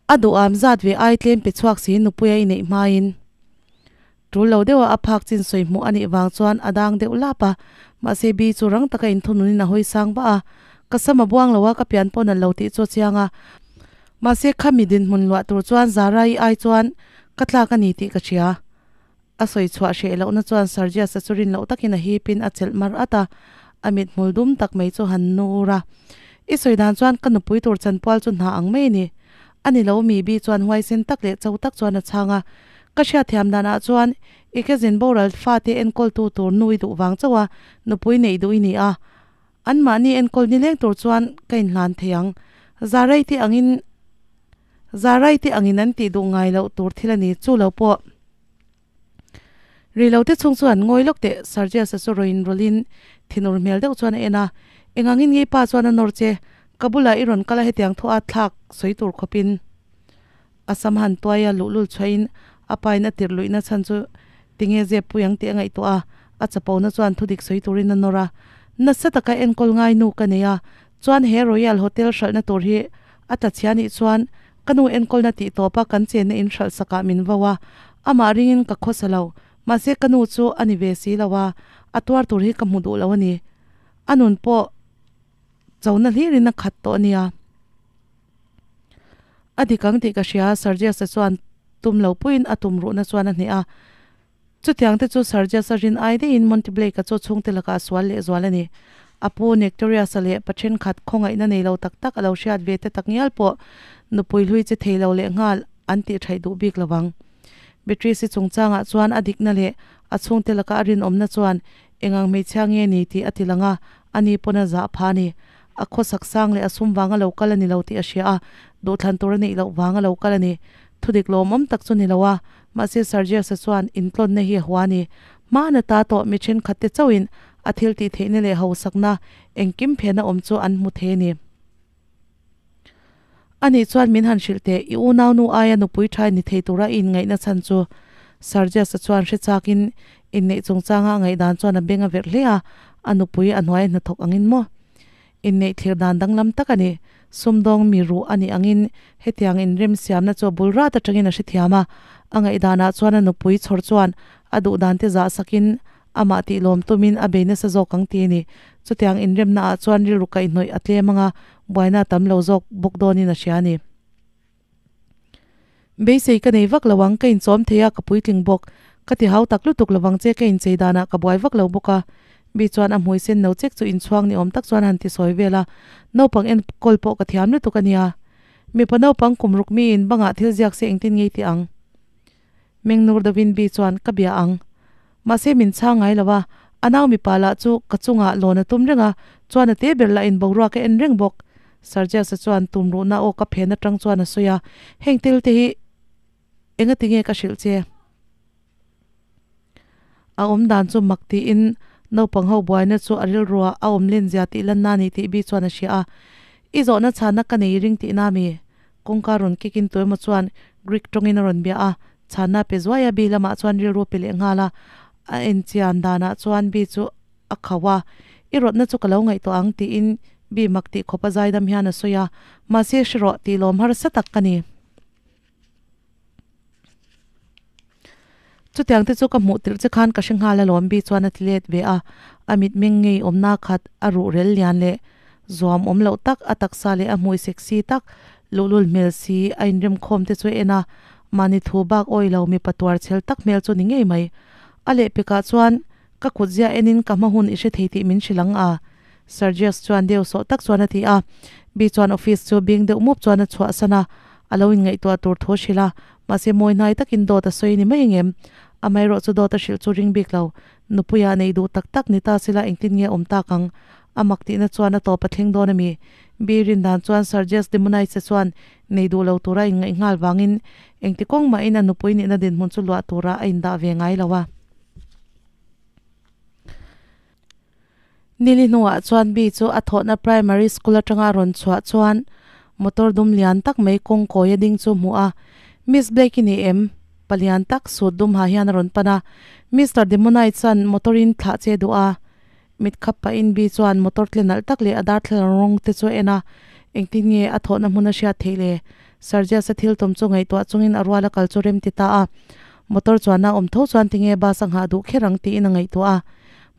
A duham zat ve ai tlem pe chhuak si nupuia i neih hmain tul lo deuha a phak chin sawi hmuh a nih vang chuan a dang deuh lap a, mahse Bi chu rang taka inthununin a hawi sang vah a, ka sam a buang lo a ka pian pawn a lo tih chu a chiang a, mahse khami dinhmun luah tur chuan Zara-i ai chuan ka tlak a ni tih ka hria. A sawi chhuah hreh lohna chuan Sergius-a chu rin loh takin a hipin a chelh mar at a, a mithmul dum tak mai chu han nur a. I sawi dan chuan ka nupui tur chanpual chu hna ang mai a ni. A ni lo mi bi chuan huaisen tak leh cho tak chuan a chhang a. Ka hriatthiam danah chuan i ke zin boral fate enkawltu tur nu i duh vang chauh a nupui neih duh i ni a. Anmahni enkawl nileng tur chuan ka inhlan thei ang. Zarai te angin Zarai te angin an tih duh ngai loh tur thil a ni chu lo pawh. Ri lo te chhung chuan ngawi lawk teh Sergius-a chu rawn rawlhin thinur hmel deuh chuan a en a, Engangin ngei pa chuan a nawr che, ka bulah i rawn kal a hetiang thu a thlak sawi tur khawpin a sam han tuai a luhlul chhuahin a pain a tirh luihna chhan chu tinge zep pui ang tih a ngaihtuah a, a chapona chuan thudik sawi turin a nawr a, nasa taka enkawl ngai nu ka nei a, chuan he Royal Hotel hralhna tur hi a tla chhia nih chuan Ka nu enkawlna tih tawpa kan chenna in hralh sakah min vo a, amah ringin ka khawsa lo. Mahse ka nu chu a ni ve si lo a, a tuar tur hi ka hmu duh lo a ni. A nun pawh chona hlirin a khat tawh a nia. A dik ang tih ka hria, Sergius-a chuan tum lo puiin a tum ruhna chuan a hneh a. Chutiang te chu Sergius-a rin ai daihin Monty Blake-a chu chhungte lakah a sual leh zual a ni. A pu Nectarius-a leh pa thenkhat khawngaihna nei lo tak tak a lo hriat ve te tak ngial pawh nupui hlui che thei lo leh nghal an tih thaih duh bik lo vang. Beatrice-i chungchangah chuan a dikna leh a chhungte laka a rinawmna chuan engang hmeichhia nge ni tih a ti lang a, ani pawn a zah pha a ni. A khawsak sang leh a sum vanga lo kal a ni lo tih a hria a, duhthlan tur a neih loh vanga lo kal a ni. Thudik lawmawm tak chu ni lo a, Mahse Sergius-a chuan intlawnna hi a hua a ni. Hmana ta tawh mi thenkhatte chauhin a thil tih theihna leh hausakna engkim phena awm chu an hmu thei a ni. Ani chuan min han hrilh teh, i unaunu aia nupui tha ni thei tura i inngaihna chhan chu. Sergius-a chuan hre chakin inneih chungchanga a ngaihdan chuan a beng a verh hle a, a nupui a hnuaia hnathawk angin maw? Inneih thlir dan danglam tak a ni. Sumdawng mi ruh a nih angin hetiang inremsiamna chu a bul rat atangin a hrethiam a. A ngaihdanah chuan a nupui chhawr chuan a duh dan te zah sakin amah tih lawm tumin a bei nasa zawk ang ti a ni. Chutiang inremnaah chuan rilru kaihhnawih a tlem anga buaina a tam lo zawk bawk dawnin a hria a ni. Beisei ka nei vak lo ang, ka inchawm thei a, ka puitling bawk. Ka ti hau tak lutuk lovang che, ka inchei danah ka buai vak lo bawk a. Mi chuan a hmui sen no chek chu inchhuang ni awm tak chuan a han ti sawi vel a, naupang enkawl pawh ka thiam lutuk a nia. Mipa naupang kum ruk miin bangah thil ziak se engtin ngei tih ang? Mengnur deuhin Bi chuan ka bia ang. Mahse min chhang ngai lo a, a nau mipa lah chu ka chungah lawn a tum reng a, chuan a te ber lah in boruak a en reng bawk. Sergius-a chuan tum ruhna aw ka phen atang chuan a sawi a, Heng tel te hi enga ti nge ka hrilh che? A awm dan chu mak tiin naupang ho buaina chu a rilruah a awm len zia tih lanna a ni tih bi chuan a hria a, I zawhna chhanna ka nei ring tihna mi? Kawngka rawn kik in tuemaw chuan Greek tawngin a rawn bia a, chhanna pe zuai a, Bi lamah chuan rilru pe leh nghal a, a enchian danah chuan Bi chu a khauh a, I rawtna chu ka lo ngaihtuah ang tiin Bi mak tih khawp a zaidam hian a sawi a, mahse hre rawh tih lawm harsa tak ka ni. Chutiang te chu ka hmuh tirh che khan ka hre nghal alawm Bi chuan a ti let ve a, a mitmeng ngei awmna khat a ruh rel lian leh zuam awm loh tak, a taksa leh a hmui sexy tak, luhlul hmel si a inremkhawm te chu a en a, mahni thu bak awi lo mipa tuar chhel tak hmel chu ni ngei mai. A lehpekah chuan ka kut zia enin ka hma hun i hre thei tih min hrilh ang a, Sergius chuan deuh sawh tak chuan a ti a. Bi chuan office chu bing deuh mup chuan a chhuahsan a, a lo inngaihtuah tur thu a hrilh a, mahse mawi hnai takin dawt a sawi ni mai angem? Amaherawh chu dawt a hrilh chu ring bik lo. Nupuia neih duh tak tak ni ta sila engtin nge awm tak ang? A mak tihna chuan a tawp a thleng dawn a mi? Bi rin dan chuan Sergius Demonice chuan nei duh lo tura inngaih nghal vangin engti kawng mahin a nupui nihna dinhmun chu luah turah a indah ve ngai lo a. Nili hnuah chuan Bi chu a thawhna primary school atanga a rawn chhuah chuan motor dum lian tak mai kawng kawi a ding chu a hmu a. Miss Blake i ni em? Palian tak suit dum ha hian a rawn pan a. Mister Demonite chuan motor in thlah che duh a. Mit khap pahin Bi chuan motor tle nalh tak leh a darthlalang rawng te chu a en a. Engtin nge a thawhna hmun a hriat theih le? Sergius-a thil tum chu ngaihtuah chungin a ruala kal chu rem ti ta a. Motor chuanna awm tho chuan tinge bus a nghah duh kher ang tiin a ngaihtuah a.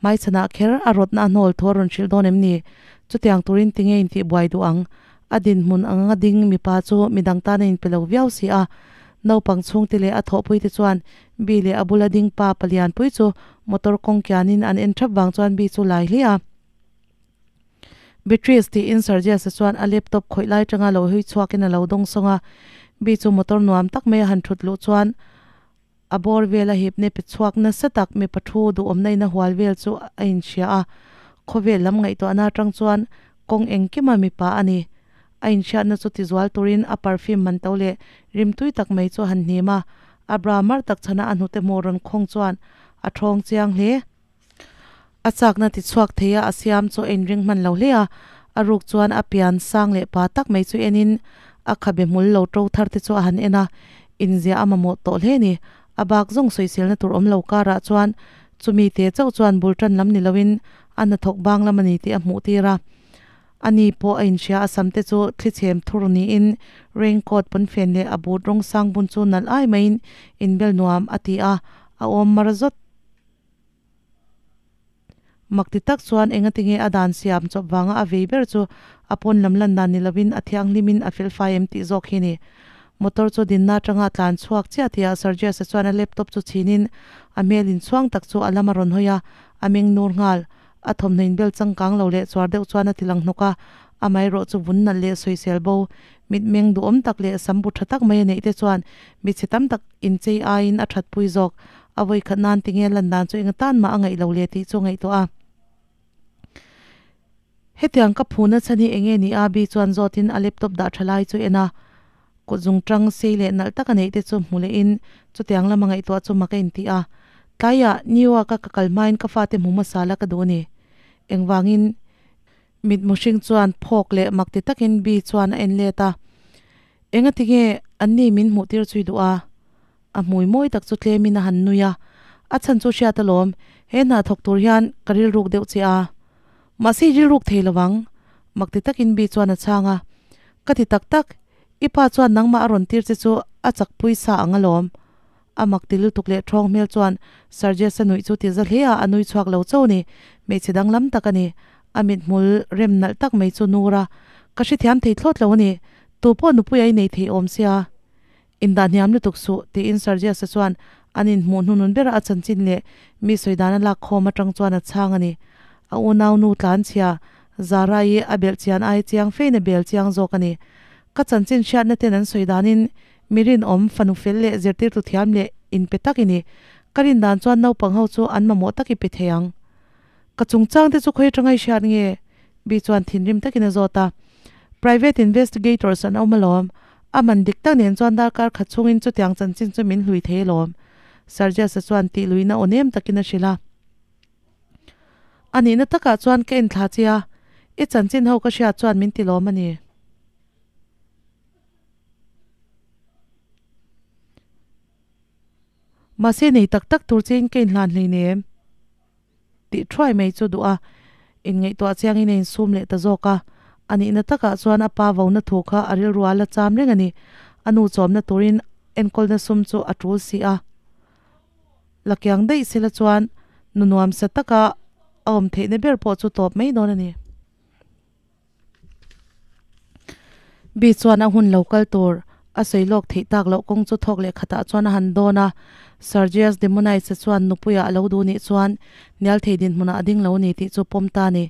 Hmaichhanah kher a rawtna a hnawl thu a rawn hrilh dawn em ni? Chutiang turin tinge intih buai duh ang? A dinhmun anga ding mipa chu midang tan a inpe lo viau si a. Naupang chhungte leh a thawhpuite chuan Bi leh a bula ding pa palianpui chu motor kawng kianin an en thap vang chuan Bi chu lai hle a. Beatrice tiin Sergius-a chuan a laptop khawih lai tanga lo hui chhuakin a lo dawng sawng a. Bi chu motor nuam tak mai a han thut luh chuan a bawr vel a hipne pe chhuak nasa tak mipa thu duhawmna in a hual vel chu a inhria a. Khawvel lam ngaihtuahna atang chuan kawng engkima mipa a ni. A inhriatna chu tizual turin a perfume man to leh rimtui tak mai chu a han hnim a. A bra mar tak chhana a hnute hmuh rawn khawng chuan a thawng chiang hle. A chakna ti chhuak thei a, a siam chu a inring hman lo hle a. A ruk chuan a pian sang leh pa tak mai chu enin a khabe hmul lo to thar te chu a han en a, inziah a mamawh tawh hle ni. A bak zawng sawiselna tur awm lo karah chuan chumi te chauh chuan bul tan lam ni loin a hnathawk bang lam a ni tih a hmuh tir a. Ani pawh a inhria a sam te chu thlichhem thur niin raincoat pawnfen leh a boot rawng sang bun chu nalh ai maiin inbel nuam a ti a, a awm mar zawt. Mak ti tak chuan engatinge a dan siam chawp vanga a vei ber chu a pawn lam lan dan ni lovin a thianghlimin a felfai em tih zawk hi ni. Motor chu dinna atanga a tlan chhuak chiah tihah Sergius-a chuan a laptop chu chhinin a hmel inchhuang tak chu a lam a rawn hawi a, a meng nur nghal. A thawmhnaw inbel changkang lo leh chuar deuh chuan a ti lang hnawk a, amaherawh chu vun nalh leh sawisel bo, mitmeng duhawm tak leh sam bu tha tak mai a neih te chuan michhe tam tak inchei aiin a thatpui zawk. A vawikhat nan tinge lan dan chu enga tan mah a ngaih lo le tih chu a ngaihtuah a. Hetiang ka phuna chhan hi enge ni a? Bi chuan zawtin a laptop dah tha lai chu en a, kut zung tang sei leh nalh tak a neih te chu hmu lehin chutiang lama ngaihtuah chu mak a inti a. Tlaiah New York-a ka kal hmain ka fate hmu hmasa la ka duh a ni. Engvangin mit muhring chuan phawk leh mak ti takin Bi chuan a en let a. Engatinge anni min hmuh tir chui duh a? A hmui mawi tak chu tlemin a han nui a, A chhan chu hriat alawm, he hna thawk tur hian ka rilruk deuh che a. Mahse i rilruk thei lovang, mak ti takin Bi chuan a chhang a. Ka ti tak tak, i pa chuan nangmah a rawn tir che chu a chakpui sa ang alawm. A mak ti lutuk leh thawng hmel chuan Sergius-a nuih chu ti za hle a, a nui chhuak lo chauh ni. Hmeichhe danglam tak a ni. A mithmul rem nalh tak mai chu nur a, Ka hrethiam thei thlawt lo a ni. Tupawh nupui a i nei thei awm sia. Indah hniam lutuk suh, tiin Sergius-a chuan an inhmuh hnunun bera a chanchin leh mi sawi dan a lak khawm atang chuan a chhang a ni. A unau nu tlanchhia, Zara-i a belh chian ai chiang fein a bel chiang zawk a ni. Ka chanchin hriatna ten an sawi danin mi rinawm, fanu fel leh zirtirtu thiam leh inpe tak i ni. Ka rin dan chuan naupang ho chu an mamawh tak i pe thei ang. Ka chungchang te chu khawi atanga i hriat nge? Bi chuan thinrim takin a zawt a. Private investigators an awm alawm. A man dik tak nen chuan darkar khat chhungin chutiang chanchin chu min hlui thei alawm. Sergius-a chuan tih luihna aw nem takin a hrilh a. A nihna takah chuan ka enthla che a, i chanchin ho ka hriat chuan min ti lawm a ni. Mahse nei tak tak tur chein ka inhlan hleinem. Tih thuai mai chu duh a, inngaihtuah chiangin a insum leh ta zawk a. A nihna takah chuan a pa vona thu kha a rilru a la cham reng a ni. A nu chawmna turin enkawlna sum chu a tul si a. La kiang daih sela chuan nu nuamsa taka a awm theihna ber pawh chu tawp mai dawn a ni. Bi chuan a hun lo kal tur a sawi lawk theih tak loh kawng chu thawk leh khatah chuan a han dawn a. Sergius Demonides-a chuan nupuiah a lo duh nih chuan hnial thei dinhmunah a ding lo ni tih chu pawm ta a ni.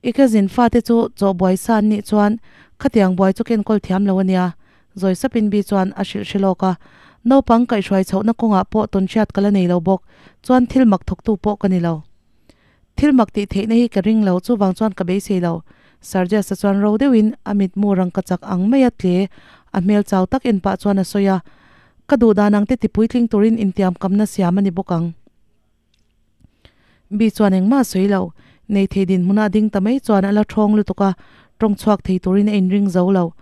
I cousin fate chu chaw buai sa an nih chuan khatiang buai chu kenkawl thiam lo a nia, zawi sapin Bi chuan a hrilh hre lawk a. Naupang kaihhruai chhohna kawngah pawh tawnhriat ka la nei lo bawk, chuan thil mak thawktu pawh ka ni lo. Thil mak tih theihna hi ka ring lo, chuvang chuan ka beisei lo. Sergius-a chuan ro deuhin a mitmu rangka chak ang maia tle a hmel chau tak en pah chuan a sawi a, Ka duh dan ang te ti puitling turin intiam kamna siam a ni bawk ang. Bi chuan engmah a sawi lo. Nei thei dinhmuna a ding ta mai chuan a la thawng lutuk a, tawng chhuak thei turin a inring zo lo.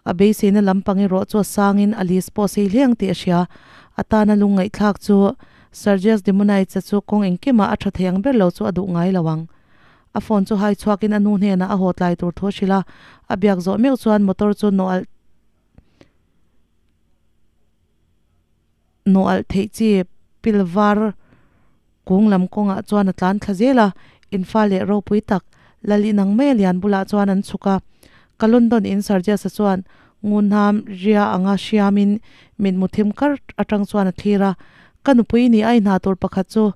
A beiseina lampang erawh chu a sangin a list pawh sei hle ang tih a hria. A tana lungngaihthlak chu Sergius Demonides-a chu kawng engkimah a tha thei ang ber lo chu a duh ngai lo ang. A phone chu hai chhuakin a nu hnenah a haw tlai tur thu a hrilh a, a biak zawh meuh chuan motor chu nawh alh Nawh alh theih chi pil var kung lam kawngah chuan a tlan thla zel a, infa leh ropui tak lal inang mai a lian bulah chuan an chhuk a. Ka London in Sergius-a chuan ngunhnam ria anga hriamin mitmu thim kar atang chuan a thlir a, Ka nupui ni a i hna tur pakhat chu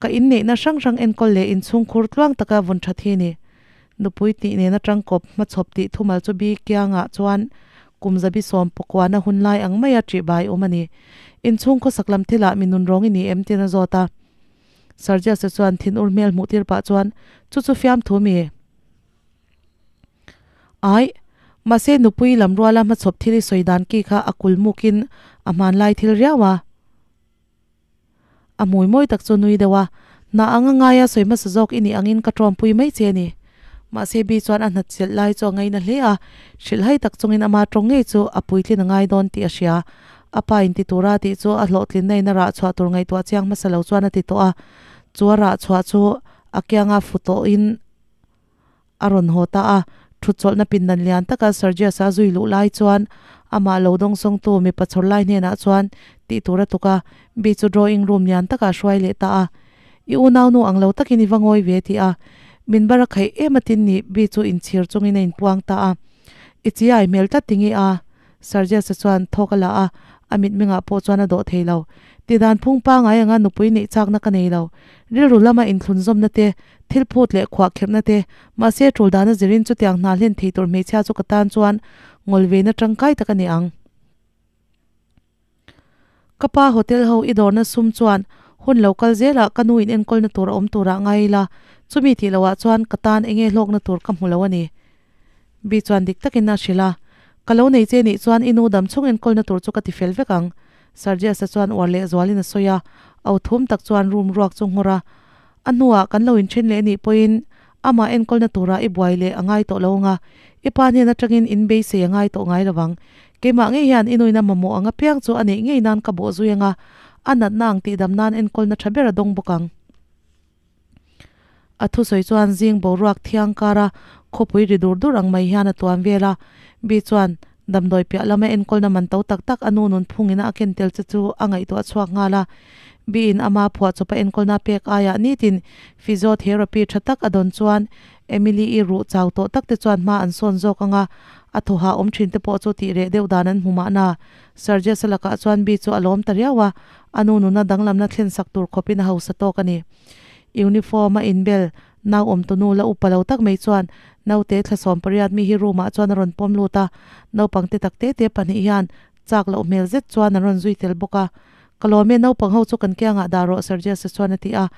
Ka inneihna hrang hrang enkawl leh inchhungkhur tluang taka vun that hi ni. Nupui tih nena tangkawp hmachhawp tih thumal chu bi kiangah chuan kum zabi sawm pakuana hun lai ang maia ṭih bai awm a ni. Inchhung khawsak lam thilah mi nun rawng i ni em tiin a zawt a. Sergius-a chuan thinur hmel hmuh tir pah chuan, Chu chu fiamthu mi? Aih, mahse nupui lam ruala hmachhawp thil i sawi dan ki kha a kulmukin a hmanlai thil riau a. A hmui mawi tak chu nui deuh a, Hna anga ngaia sawi hmasa zawk i nih angin ka tawmpui mai che a ni. Mahse Bi chuan a hna chelh lai chu a ngaina hle a, hrilhhai tak chungin ama tawng ngei chu a puitlin a ngai dawn tih a hria. A pa in ti tura tih chu a hlawhtlinna in a rah chhuah tur ngaihtuah chiang hmasa lo chuan a ti tawh a, chu a rah chhuah chu a kianga fu tawhin A rawn haw ta a, thutchawlhna pindan lian taka Sergius-a zui luh lai chuan amah lo dawngsawngtu mipa chhawr lai hnenah chuan tih tur a tuk a, Bi chu drawing room lian takah a hruai leh ta a. I unaunu ang lo takin i va ngawi ve ti a, min bar a khaih em a tin ni Bi chu inchhir chungin a inpuang ta a. I chiai hmel tlat tingi a? Sergius-a chuan thawk a la a, a mitmengah pawh chuan a dawh thei lo. Tidan phung pangai anga nupui neih chakna ka nei lo. Rilru lama inthlunzawmna te, thil phut leh khuah kherhna te, mahse tul dana zirin chutiang hna hlen thei tur hmeichhia chu ka tan chuan ngawl veina tangkai tak a ni ang. Ka pa hotel ho i dawrna sum chuan hun lo kal zelah ka nu in enkawlna tur a awm turah ngai ila, chumi tih loah chuan ka tan enge hlawkna tur ka hmu lo a ni. Bi chuan dik takin a hrilh a, Ka lo nei che nih chuan i nu dam chhung enkawlna tur chu ka ti fel vek ang, Sergius-a chuan uar leh zualin a sawi a, au thum tak chuan room ruak chu nghawr a. A hnuah kan lo inthen leh anih pawhin amah enkawlna turah i buai leh a ngai tawh lo ang a, i pa hnen atangin in beisei a ngai tawh ngai lo vang. Keimah ngei hian i nuina mamawh ang apiang chu a neih ngei nan ka bawh zui ang a, a natna ang tihdam nan enkawlna tha ber a dawng bawk ang. A thusawi chuan zing boruak thiang kara khawpui ri dur dur ang mai hian a tuam vel a, Bi chuan damdawi piah lama enkawlna man to tak tak a nu nun phungina a ken tel che chu a ngaihtuah chhuak nghal a. Bi-in ama phuahchawpa enkawlna pek aiah nitin physiotherapy tha tak a dawn chuan Emily-i ruh chau tawh tak te chuan hma an sawn zawk ang a, a thawhah awm thin te pawh chu tih reh deuh dan an hmu mahna. Sergius-a lakah chuan Bi chu a lawm ta riau a, a nu nuna danglamna thlen sak tur khawpin a hausa tawk a ni. Uniform a inbel nau awmtunu la upa lo tak mai chuan naute thla 18 mi hi room ah chuan a rawn pawm lut a, naupang te tak te te pahnih hian chak loh hmel zet chuan an rawn zui tel bawk a. Ka lawm e, naupang ho chu kan kiangah dah rawh Sergius-a chuan a ti a,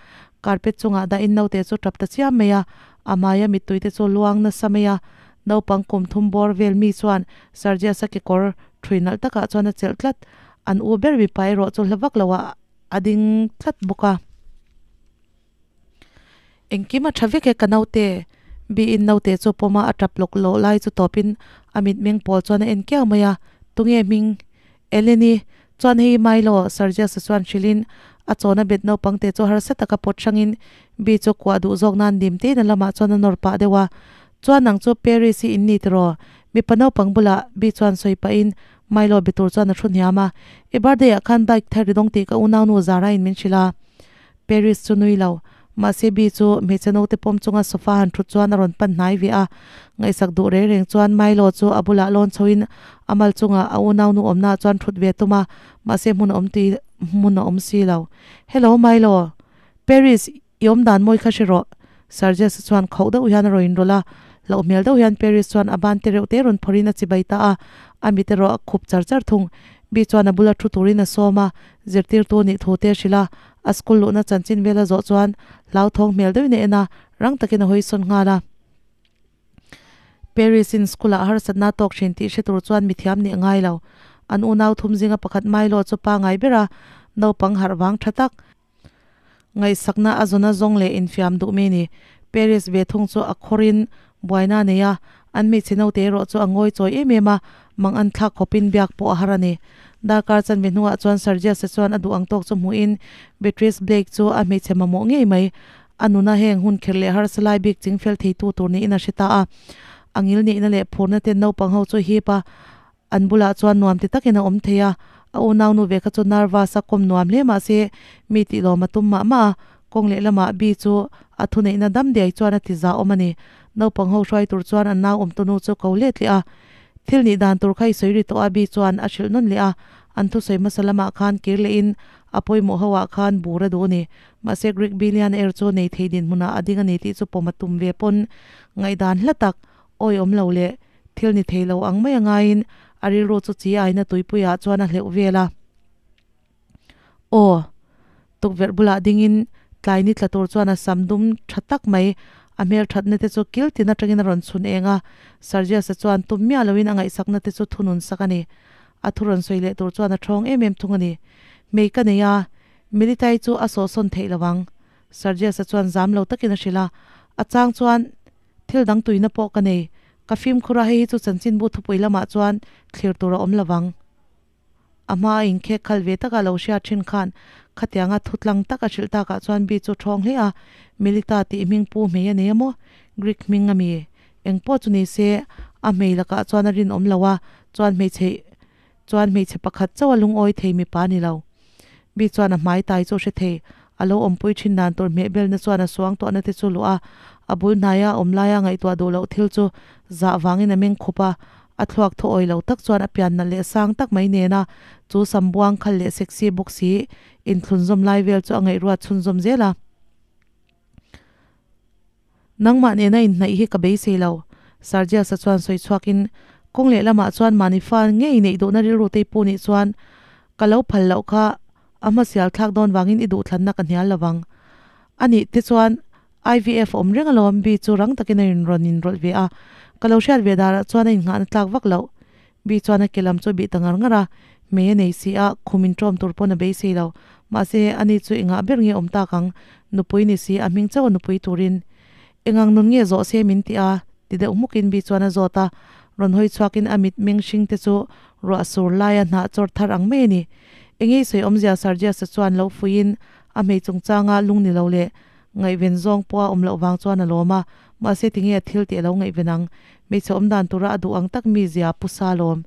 carpet chungah dahin naute chu tap ta chiam mai a, a hmaia mittui te chu luang nasa mai a, naupang kum thum bawr vel mi chuan Sergius-a kekawr ṭhui nalh takah chuan a chelh tlat, an u ber mipa erawh chu hla vak loah a ding tlat bawk a. Engkim a tha vek e ka naute, Biin naute chu pawm a, a tap lawk lawh lai chu tawpin a mitmeng pawl chuan a en kiau mai a, Tunge hming? Eleni, chuan hei Milo, Sergius-a chuan hrilhin a chawna bet naupangte chu harsa taka pawt hrangin Bi chu kuah duh zawk nan dim tein a lamah chuan a nawr pah deuh a, Chuan nang chu Paris hi in ni tiraw? Mipa naupang bulah Bi chuan sawi pahin Milo be tur chuan a thu hniam a, I birthday ah khan bike thar ri dawng tih ka unaunu Zara-in min hrilh a. Paris chu nui lo. Mahse Bi chu hmeichhe naute pawm chunga sofa han thut chuan a rawn pan hnai ve a. Ngaihsak duh reng reng chuan Milo chu a bulah lawn chhoin a mal chunga a unaunu awmnaah chuan thut ve tum a, mahse hmun a awm tui hmun a awm si lo. Hello Milo. Paris, i awm dan mawi kha hre rawh. Sergius chuan khauh deuh hian a rawn inrawlh a, hlauh hmel deuh hian Paris chuan a ban te reuh te rawn phawrhin a chibai ta a, a mit erawh a khup char char thung. Bi chuan a bula thu turin a sawm a, zirtirtu nih thu te a hrilh a, a school luhna chanchin vel a zawh chuan hlauthawng hmel deuhin a en a, rang takin a hawi sawn nghal a. Paris in school ah harsatna tawk thin tih hre tur chuan mithiam nih a ngai lo. An unau thum zinga pakhat Milo chu pangai ber a, naupang harh vang tha tak. Ngaihsakna a zawna zawng leh infiam duh mi ni. Paris ve thung chu a khawrin buaina a nei a, an hmeichhe naute erawh chu a ngawi chawi em em a, mang an thlak khawpin biak pawh a har a ni. Darkar chanve hnuah chuan Sergius-a chuan a duh ang tawk chu hmuhin Beatrice Blake chu a hmeichhe mamawh ngei mai. A nuna heng hun kher leh harsa lai bik ching fel theitu tur niin a hre ta a. A ngil nihna leh phurna ten naupang ho chu hip a, An bulah chuan nuam ti takin a awm thei a, A unaunu ve kha chu nervous a kawm nuam hle mah se mi tih lawm a tum mah mah a, kawng lehlamah Bi chu a thuneihna dam diai chuan a ti zah awm a ni. Naupang ho hruai tur chuan an nau awmtunu chu ko let leh a, Thil nih dan tur kha i sawi ri tawh a Bi chuan a hrilh nawn leh a, an thusawi hmasa lamah khan kir lehin a pawimawh ho ah khan bur a duh a ni. Mahse Greek billionaire chu nei thei dinhmunah a ding a ni tih chu pawm a tum ve pawn ngaihdan hla tak awihawm lo leh thil ni thei lo ang mai a ngaiin a rilru chu chi aina tuipuiah chuan a hleuh vel a. Aw! Tukverh bulah dingin tlai ni tla tur chuan a sam dum tha tak mai, a hmel thatna te chu kil tin atangin a rawn chhun eng a, Sergius-a chuan tum miah loin a ngaihsakna te chu thunun sak a ni. A thu rawn sawi leh tur chuan a thawng em em thung a ni. Mei ka nei a, Militai chu a sawhsawn theih lo ang. Sergius-a chuan zam lo takin a hrilh a, a chang chuan thil dang tuina pawh ka nei, ka fimkhur a hei hi chu chanchinbu thupui lamah chuan thlir tur a awm lo vang. A hma a inkhek khal ve taka lo hriat thin khan khatianga thutlang tak a hrilh takah chuan Bi chu thawng hle a, Melita tih hming pu hmei a nei a maw? Greek hming a mi? Eng pawh chu ni se, a hmei lakah chuan a rinawm lo a, chuan hmeichhe chuan hmeichhe pakhat chauh a lungawi thei mipa a ni lo. Bi chuan a hmai tai chu hre thei, a lo awmpui thin dan tur hmehbelna chuan a suang tawhna te chu luh a, a bul hnaia awm laia ngaihtuah duh loh thil chu zah vangin a meng khup a, A thluak thaw awi lo tak chuan a pian nalh leh sang tak mai nena chu sambuang khal leh sexy bawk si inthlunzawm lai vel chu a ngaihruat chhunzawm zel a. Nangmah nena inhnaih hi ka beisei lo, Sergius-a chuan sawi chhuakin kawng lehlamah chuan mahni fa ngei neih duhna rilru te i pu nih chuan ka lo phal loh kha a hmasial thlak dawn vangin i duhthlanna ka hnial lovang. Anih te chuan IVF awm reng alawm, Bi chu rang takin a inrawn inrawlh ve a, ka lo hriat ve darah chuan a innghahna tlak vak loh. Bi chuan a ke lam chu bih ta ngar ngar a, hmei a nei si a, khum inṭawm tur pawn a beisei lo. Mahse, ani chu engah ber nge awm tak ang, nupui ni si, a hming chauh a nupui turin. Engang nun nge zawh se min ti a? ti deuh hmukin Bi chuan a zawt a, rawn hawi chhuakin a mit meng hring te chu ruah sur laia hnah chawr thar ang mai a ni. Engei sawi awmzia Sergius-a chuan lo fuiin a hmei chungchanga lung ni lo leh Ngaihven zawng pawh a awm loh vang chuan a lawm a, mahse tinge a thil tih a lo ngaihven ang? Hmeichhe awm dan tura a duh ang tak mi zia pu sa lawm.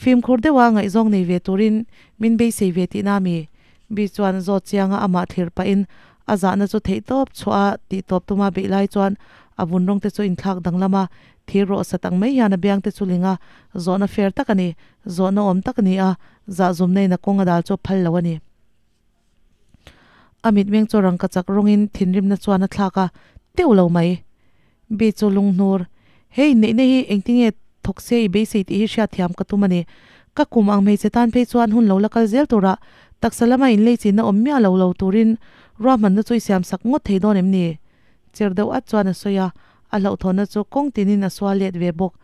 Fimkhur deuha ngaihzawng nei ve turin min beisei ve tihna a mi? Bi chuan zawt chianga amah thlir pahin a zahna chu theih tawp chhuah a tih tawp tuma beih lai chuan a vun rawng te chu inthlak danglam a, thir rawh sat ang mai hian a biang te chu ling a, zawhna fair tak a ni, zawhna awm tak a ni a, zahzumna in a kawng a dal chu a phal lo a ni. A mitmeng chu rangka chak rawngin thinrimna chuan a thlak a, teuh lo mai. Bi chu lunghnur, Hei neihna hi engtinge thawk se i beisei tih hi hriatthiam ka tum a ni. Ka kum ang hmeichhe tan phei chuan hun lo la kal zel turah taksa lama inleichina awm miah lo lo turin ruahmanna chu i siamsak ngawt thei dawn em ni? Cher deuh at chuan a sawi a, a hlauhthawnna chu kawng tinin a sual let ve bawk.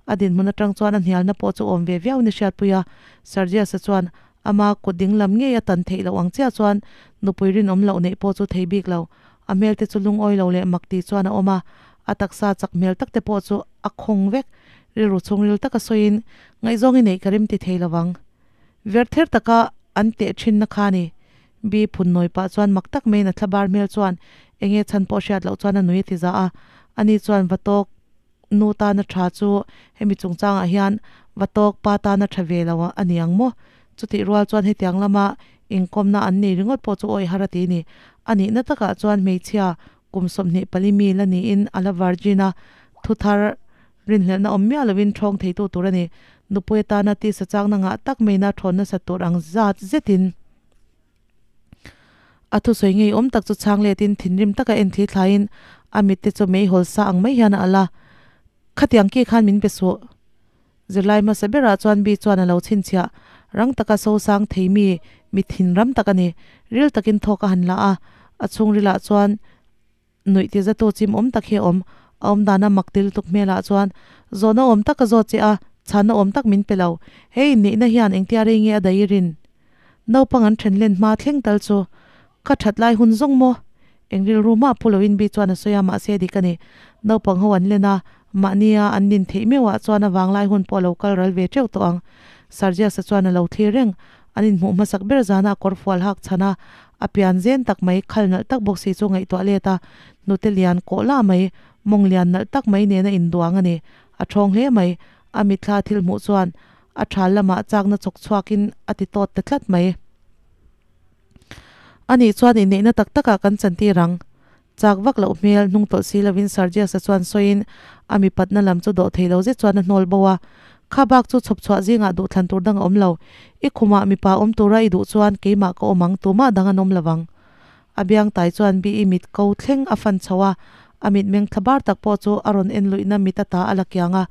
A dinhmun atang chuan a hnialna pawh chu awm ve viau ni hriatpui a, Sergius-a chuan Ama kut ding lam ngei a tan theih loh ang chiah chuan nupui rinawm loh neih pawh chu thei bik lo. A hmel te chu lungawi lo leh mak ti chuan a awm a, a taksa chak hmel tak te pawh chu a khawng vek. Rilru chhungril taka sawiin ngaihzawng i neih ka rim ti thei lo vang. Ver ther taka an teh thinna kha ni. Bi phun nawi pah chuan mak tak maiin a thlabar hmel chuan enge chhan pawh hriat loh chuan a nui a ti za a. Ani chuan va tawk. Nu tana tha chu hemi chungchangah hian va tawk pa tana tha ve lo a ni ang maw? Chutih rual chuan hetiang lama inkawmna an nei ringawt pawh chu awi har a ti ni. A nihna takah chuan hmeichhia kum 24 mi la niin a la virgin a, thu thar rinhlelhna awm miah lovin thawng theitu tur a ni. Nupui atana tisa chakna ngah tak maina thawn nasat tur ang zat zetin. A thusawi ngei awm tak chu chhang letin thinrim taka en thli thlaiin a mit te chu meihawl sa ang mai hian a alh a, Khatiang ki khan min be suh. Zirlai hmasa berah chuan Bi chuan a lo chhinchhiah, rang taka sosang thei mi, mi thinram tak a ni. Ril takin thawk a han la a, a chhungrilah chuan Nuih ti zatu chim awm tak hi a awm. A awm dana mak ti lutuk hmelah chuan zawhna awm tak a zawt che a, chhanna awm tak min pe lo. Hei inneihna hian engtia rei nge a daih i rin? Naupang an then len hma thleng tal chu ka that lai hun zawng maw? Eng rilru mah pu loin Bi chuan a sawi a, mahse dik a ni. Naupang ho an len a, mahnia an nin theih meuhah chuan a vanglai hun pawh a lo kal ral ve teuh tawh ang. Sergius-a chuan a lo thlir reng. An inhmuh hmasak ber zana a kawrfual hak chhan a, A pian zen tak mai, khal nalh tak bawk si chu ngaihtuah let a, hnute lian kawh lah mai, mawng lian nalh tak mai nena induang a ni. A thawng hle mai. A mitthla thil hmuh chuan A thal lamah chakna chawk chhuakin a ti tawt ta tlat mai. Anih chuan inneihna tak takah kan chantir ang. Chak vak loh hmel hnung tawlh si lovin Sergius-a chuan sawiin a mipatna lam chu dawh thei lo zet chuan a hnawl bo a. Kha bak chu chhawp chhuah zingah duhthlan tur dang a awm lo. I khumah mipa awm tura i duh chuan keimah ka awm ang, tumah dang an awm lo vang. A biang tai chuan Bi-i mit ko thleng a fan chho a, a mitmeng thla bar tak pawh chu a rawn en luihna mit ata a la kiang a.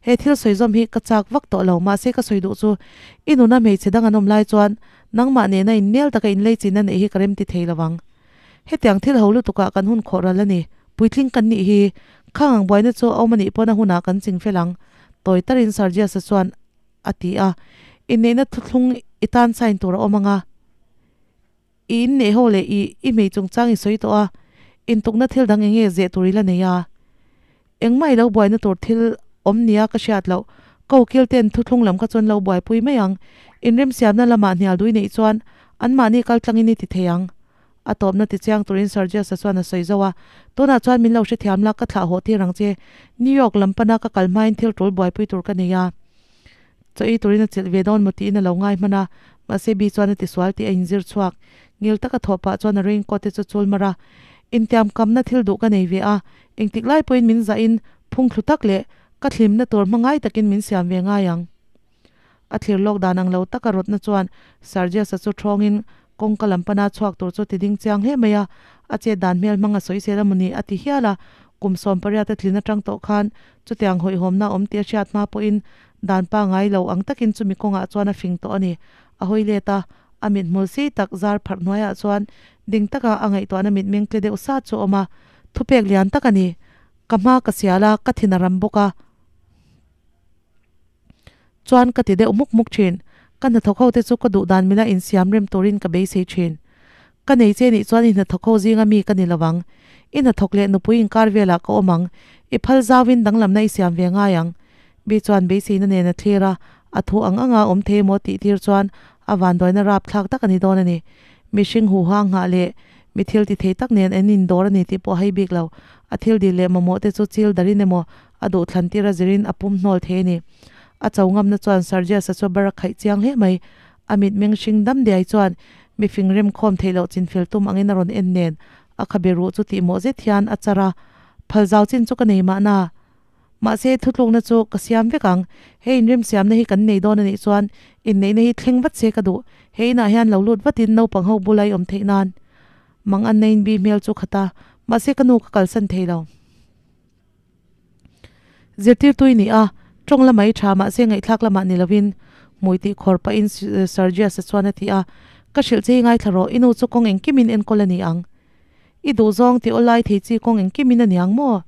He thil sawi zawm hi ka chak vak tawh lo, mahse ka sawi duh chu i nuna hmeichhe dang an awm lai chuan nangmah nena innel taka inlei chin a neih hi ka remti thei lo vang. Hetiang thil ho lutukah kan hun khawh ral a ni. Puitling kan nih hi. Khang ang buaina chu a awm a nih pawn a hunah kan ching fel ang. Tawi tarin Sergius-a chuan a ti a. Inneihna thuthlung i tan sign tur a awm ang a. I inneih ho leh i i hmei chungchang i sawi tawh a. Intukna thil dang eng nge zeh tur i la nei a? Engmah i lo buaina tur thil awm nia ka hriat loh. Ko kil ten thuthlung lam kha chuan lo buaipui mai ang. Inremsiamna lamah hnial dui neih chuan anmahni kal tlangin i ti thei ang. A tawpna tichiang turin Sergius-a chuan a sawi zauh a, Tunah chuan min lo hrethiam la, ka thlah haw tir ang che. New York lam pana ka kal hmain thil tul buaipui tur ka nei a. Chaw ei turin a chilh ve dawn maw tiin a lo ngai hman a, mahse Bi chuan a tisual tih a inzir chhuak. Ngil taka thawh pah chuan a raincoat te chu chul mar a. Intiam kamna thil duh ka nei ve a, engtik lai pawhin min zahin phung thlu tak leh ka thlimna tur hma ngai takin min siam ve ngai ang. A thlir lawk dan ang lo taka rawtna chuan Sergius-a chu thawngin kawngka lam pana chhuak tur chu ti ding chiang hle mai a, a chet dan hmel hmang a sawi zel a maw ni a ti hial a, kum 18 a tlin atang tawh khan chutiang hawihhawmna awm tih a hriat hma pawhin dan pangai lo ang takin chumi kawngah chuan a fing tawh a ni. A hawi let a, a mithmul sei tak zar pharh hnuaiah chuan ding taka a ngaihtuahna mitmeng tle deuh sat chu a awm a, thupek lian tak a ni. Ka hma ka sial a, ka thin a ram bawk a. Chuan ka ti deuh muk muk thin. Ka hnathawk ho te chu ka duh dan mila insiam rem turin ka beisei thin. Ka nei che nih chuan i hnathawk ho zinga mi ka ni lo ang. I hnathawk leh nupui inkar velah ka awm ang. I phal zauin danglamna i siam ve ngai ang. Bi chuan beiseina nen a thlir a, a thu ang anga awm thei emaw tih tir chuan a vanduaina rapthlak tak a ni dawn a ni. Mihring huha nghah leh mi thil ti thei tak nen an indawr a ni tih pawh a hei bik lo. A thil dil leh mamawh te chu chil darin emaw A duhthlan tir a zirin a pum hnawl thei a ni. A cho ngamna chuan Sergius-a chu bar a khaih chiang hle mai. A mitmeng hring dam diai chuan mi fing rem khawm theih loh chinfel tum angin a rawn en nen. A khabe ruh chu tihmawh zet hian a char a, Phal zau chin chu ka nei mahna. Mahse, thutlukna chu ka siam vek ang. He inremsiamna hi kan nei dawn a nih chuan inneihna hi thleng vat se ka duh. He inah hian lo lut vatin naupang ho bula i awm theih nan. Mang Anna-in bi hmel chu khat a, mahse ka nu ka kalsan thei lo. Zirtirtu i ni a, tawng lama i tha mahse ngaihthlak lamah ni lovin hmui tih khawr pahin Sergius-a chuan a ti a, Ka hrilh che i ngaithla rawh, i nu chu kawng engkimin enkawl a ni ang. I duhzawng tih awlai thei chi kawng engkimin a ni ang maw?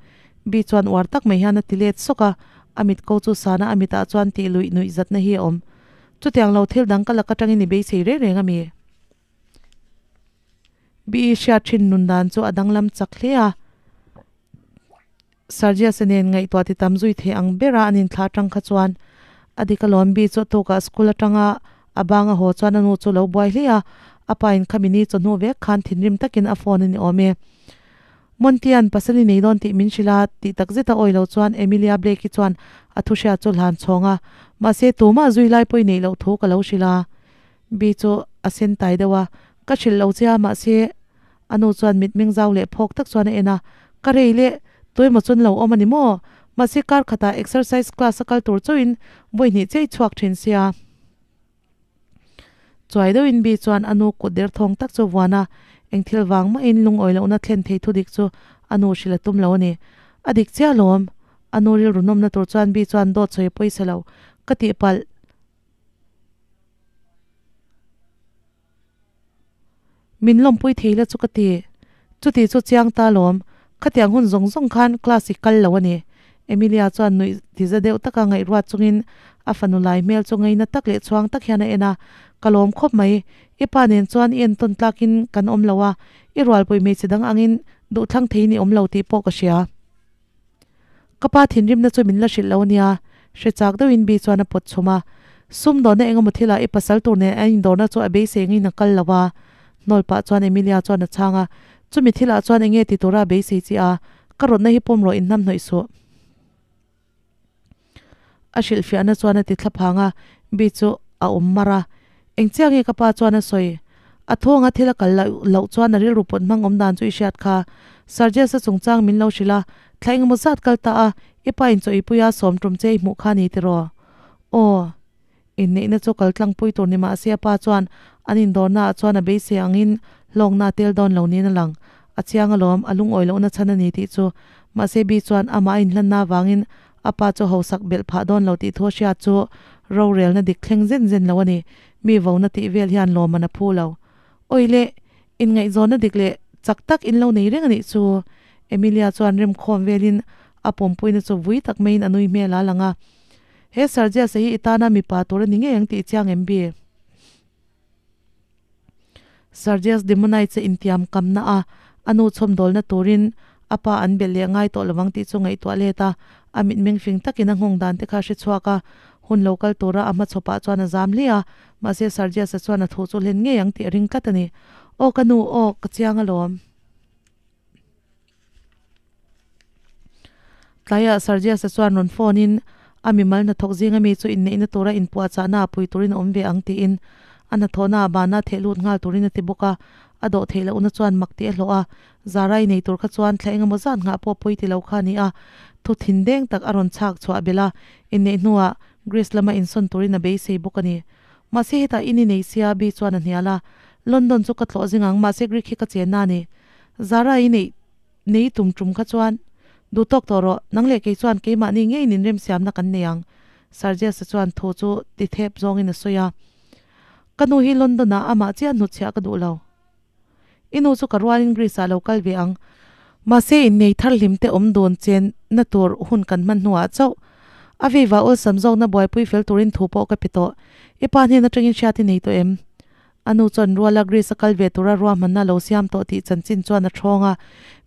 Bi chuan uar tak mai hian a ti let sawk a, a mit ko chu sana a mitah chuan tih luih nuih zatna hi a awm. Chutiang lo thil dang ka lak atangin i beisei reng reng a mi? Bi hriat thin nun dan chu a danglam chak hle a. Sergius-a nen ngaihtuah ti tam zui thei ang bera an inthlah atang kha chuan a dik alawm. Bi chu a tukah school atanga a bang a haw chuan a nu chu lo buai hle a, a pa in khami ni chawhnu vek khan thinrim takin a phone a ni awm e. Montian pasal i nei dawn tih min hrilh a, tih tak zeta awi lo chuan Emilia Blake-i chuan a thu hriat chu hlan chhawng a, mahse tumah zui lai pawh i neih loh thu ka lo hrilh a. Bi chu a sen tai deuh a, Ka hrilh lo che a, mahse a nu chuan mitmeng zau leh phawk tak chuan a en a, Ka rei leh, tuemaw chuan lo awm a ni maw? Mahse kar khatah exercise class a kal tur chauhin vawi hnih chiah i chhuak thin sia. Chuai deuhin Bi chuan a nu kut der thawng tak chu vuan a, eng thil vang mahin lungawi lohna thlen thei thu dik chu a nu hrilh a tum lo a ni. A dik chiah alawm, a nu rilru nawmna tur chuan Bi chuan dawt sawi a pawisa lo, Ka tihpalh. Min lawmpui thei la chu ka ti. Chuti chu chiang ta lawm. Khatiang hun zawng zawng khan class i kal lo a ni. Emilia chuan nuih tiza deuh taka ngaihruat chungin a fanu lai hmel chu ngaina tak leh chhuang tak hian a en a, Ka lawm khawp mai. I pa nen chuan i entawn tlakin kan awm lo a, i rualpui hmeichhe dang angin duhthlang theiin i awm lo tih pawh ka hria. Ka pa thinrimna chu min la hrilh lo ania, hre chak deuhin Bi chuan a pawt chhum a. Sumdawnna engemaw thilah i pasal tur nen an indawrna chu a beisei angin a kal lo a. Hnawl pah chuan Emilia chuan a chhang a, Chumi thilah chuan enge ti tura a beisei chi a, ka rawtna hi pawm rawh inhnam hnawih suh. A hrilhfiahna chuan a ti thla phang a, Bi chu a awm mar a, Eng chiah nge ka pa chuan a sawi? A thawnga thil a kal loh chuan a rilru pawt hmang awm dan chu i hriat kha. Sarges-a chungchang min lo hrilh a, thla engemaw zat kal ta a, i pa in chaw i puia sawm tum che i hmuh kha ni tiraw? Aw. Inneihna chu kal tlangpui tur ni mah se a pa chuan an indawrna ah chuan a beisei angin hlawkna a tel dawn lo niin a lang. A chiang alawm, a lungawi lohna chhan a ni tih chu. Mahse Bi chuan amah a inhlanna avangin a pa chu hausak belh phah dawn lo tih thu a hriat chu rorelna dik thleng zen zen lo a ni. Mi vona tih vel hian lawmman a phu lo. Awi le, inngaihzawnna dik leh chak tak in lo nei reng a nih chu. Emilia chuan remkhawm velin a pawmpuina chu vui tak maiin a nui hmel a lang a. He Sergius-a hi i tana mipa tur a ni ngei ang tih chiang em bi? Sergius Demonites-a intiam kamna a, a nu chhawmdawlna turin a pa an belh leh ngai tawh lovang tih chu ngaihtuah let a, a mitmeng fing takin a nghawng dan te kha a hre chhuak a, hun lo kal tura a hmachhawpah chuan a zam hle a, mahse Sergius-a chuan a thu chu hlen ngei ang tih a ring tlat a ni. Aw ka nu, aw, ka chiang alawm. Tlaiah Sergius-a chuan rawn phone in a mimal hnathawk zinga mi chu inneihna tura inpuahchahna a pui turin a awm ve ang tiin a hnathawhna ah bana theh lut nghal turin a ti bawk a, a dawh theih lohna chuan mak tih a hlawh a, Zarai nei tur kha chuan thla engemaw zat nghah pawh pawi ti lo kha a ni a, thu thin deng tak a rawn chhak chhuah belh a, inneih hnuah Greece lama insawn turin a beisei bawk a ni. Mahse hetah in inei sia Bi chuan a hnial a, London chu ka tlawh zing ang mahse Greek hi ka chenna a ni. Zara i neih nei tum tum kha chuan duh tawk tawh rawh, nang leh kei chuan keimahni ngeiin inremsiamna kan nei ang, Sergius-a chuan thu chu ti thep zawngin a sawi a. Ka nu hi London-ah amah chiah hnutchhiah ka duh lo. I nu chu ka rualin Greece-ah lo kal ve ang. Mahse innei thar hlim te awm dun chenna tur hun kan hman hnuah chauh a veiva awlsam zawkna buaipui fel turin thu pawh ka pe tawh. I pa hnen atangin hriat i nei tawh em? A nu chuan ruala Greece a kal ve tura ruahmanna lo siam tawh tih chanchin chuan a thawng a,